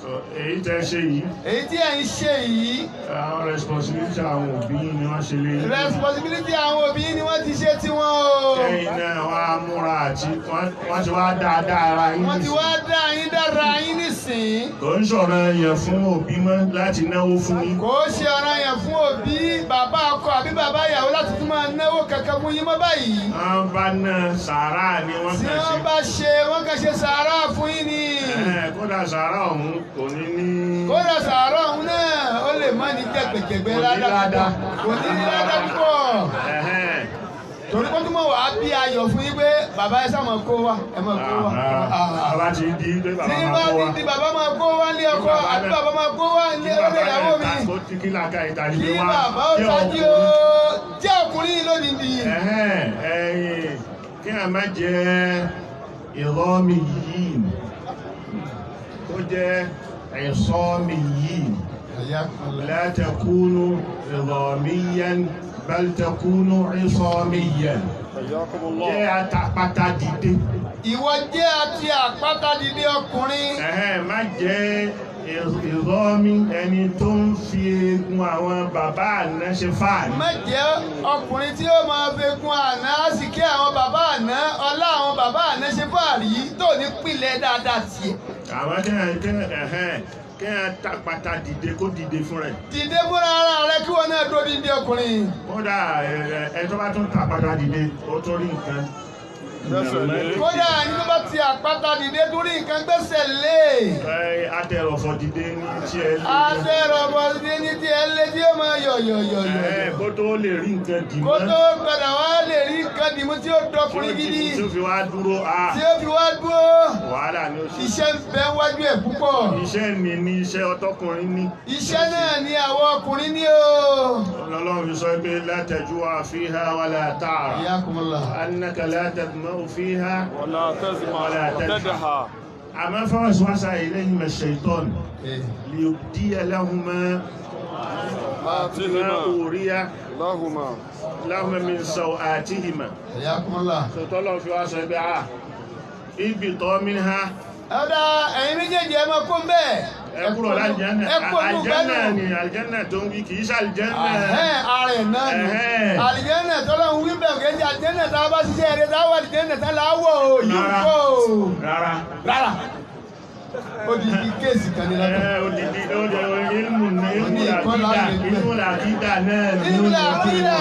So, èyí tẹ́ ṣe yìí, Èyí tí ẹ̀ ń ṣe yìí, àwọn responsibility àwọn òbí ni wọ́n ṣe lé. Responsibility àwọn òbí ni wọ́n ti ṣe tiwọn o. Kẹ́yìn náà wọ́n á múra àti wọ́n ti wá dáadáa ara yín Wọ́n ti nísìnyí. wá dá yín dára yín nísìn. Kò ń sọ̀rọ̀ yẹn fún òbí mọ́ láti náwó fún yín. Kò ṣe ọ̀ràn yẹn fún òbí, bàbá ọkọ àbí bàbá ìyàwó, láti tún máa náwó kankan fún yín mọ́ báyìí. Wọ́n bá ná sàárà ni wọ́n Tí kàn ṣe. wọ́n bá ṣe, wọ́n kàn ṣe sàárà fún yín ni. Ẹ̀hẹ́n, kódà sàárà ọ̀hún kò ní ní. Kódà sàárà ọ̀hún náà, ó lè má ní jẹ̀gbẹ̀jẹ̀gbẹ̀ Kò ní ládàá ládàá. púpọ̀. Kò ní ní ládàá púpọ̀. Ẹ̀hẹ́n. Torí kó túmọ̀ wàá bí ayọ̀ fún yín pé bàbá, ẹ sáà máa kó wa, ẹ máa kó wa. Bàbá ti di pé bàbá Tí máa bá kó wa. ti di bàbá máa kó wá ní ọkọ àbí bàbá máa kó wá ní ọlọ́dẹ ìyàwó mi. Kó tí kí làákà ìtàgé Kí wá. bàbá ó Jẹ́ tají o, ọkùnrin. jẹ́ ọkùnrin lónìí. Ẹ̀hẹ́n, ẹ̀yìn kí a má jẹ́ ìrọ́mì yìí, kó jẹ́ ìsọ́mì yìí. لا تكونوا عظاميا بل تكونوا عصاميا. Jẹ́ àtàpàtà dìde. Ìwọ jẹ́ àti àpáta dìde ọkùnrin. Ẹ̀hẹ́n, má jẹ́ ìrọ́mí, ẹni tó ń fi eegun àwọn bàbá àná ṣe fáàrí. Má jẹ́ ọkùnrin tí ó máa fegun àná, àsìkí àwọn bàbá àná, ọlá àwọn bàbá àná ṣe fáàrí, tó ní pìlẹ̀ dáadáa tiẹ̀. Àwọn kẹ́ ẹ̀hẹ́n kẹ́ àtàpàtà dìde, kó dìde fún rẹ̀. Dìde fúnra ara rẹ, kí wọn náà dúró dídí ọkùnrin. Kódà ẹ tó bá tún tàpàtà dìde, ó tún rí nǹkan. Kódà ẹni tó bá ti àpáta dìde tó rí nǹkan gbẹ́sẹ̀ lé. Ẹ atẹrọ̀fọ̀ dìde ní tí ẹ lé. Atẹrọ̀bọ̀ dìde ní tí ẹ lé, tí ó máa yọ̀ yọ̀ yọ̀ Ẹ yọ̀. kó tó lè rí nǹkan dì Kó mọ́. tó padà wá lè rí nǹkan dìmú mú tí ó dọkùnrin gidi, tí ó fi wá dúró a tí ó fi wá dúró, wàhálà ni ó ṣe. Iṣẹ́ ń bẹ wájú ẹ̀ púpọ̀. Iṣẹ́ mi ní iṣẹ́ ọtọkùnrin ní. Iṣẹ́ náà ni àwọn ọkùnrin ní o. Ọlọ́run fi sọ pé la tajua fiha wala ta'ra. Iyakumullah. Annaka la tadma'u fiha ولا تزمع ولا وتدحى. Àmọ́ fawaswasa ilayhima ash-shaytan liyubdiya lahuma ma آتهما uriya لهما lahuma min sawatihima. Iyakumullah. Sọtọ́lọ́ fi wá sọ pé a ibita minha. Ọ̀dà, ẹ̀yin méjèèjì, ẹ máa kó ń bẹ́ẹ̀. Ẹ kúrò lálìjánà. Ẹ kúrò ní Àlìjánà ìgbádùn. ni àlìjánà tó ń wí, kì í ṣàlìjánà. Ẹ̀hẹ́n, ara ẹ̀ náà nù. Ẹ̀hẹ́n. Àlìjẹ́nà tọ́lọ́run wí bẹ́ẹ̀ kẹ́jì, àlìjẹ́nà tá a bá ṣiṣẹ́ rẹ̀ tá a wà, àlìjẹ́nà tá a là á wọ̀ o, yìí Rárá. kọ́ o. Rárá. Rárá. Ó di di kéèsì kan ní lọ́tọ̀. Ẹ odidi ó jẹ ilmu ní ilmu Ní ìkọlà làkídà rẹ̀. Ilmu làkídà náà ní Ilmu làkídà.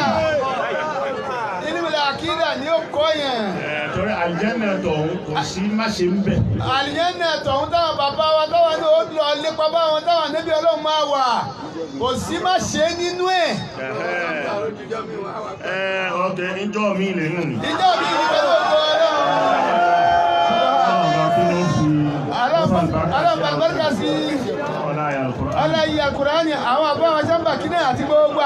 Ilmu làkídà ni ó kọ́ yẹn. Ẹ torí àlìjánà tọ̀hún kò sí má ṣe ń bẹ̀. Àlìjẹ́nà tọ̀hún táwọn bàbá wa táwọn ní ó lọ lépa báwọn táwọn níbi Ọlọ́run máa wà. Kò sí má ṣe é nínú ẹ̀. Ẹ ọkẹ níjọ́ mi lè nù ní. Ìjọ mi ní pẹ̀lú ògo Ọlọ́run. Ọlọ́run bàbá sí Ọlá ìyá Al-Qur'an. ọlá ìyá Kùránì àwọn àbá àwọn sábà kí náà àti gbogbo.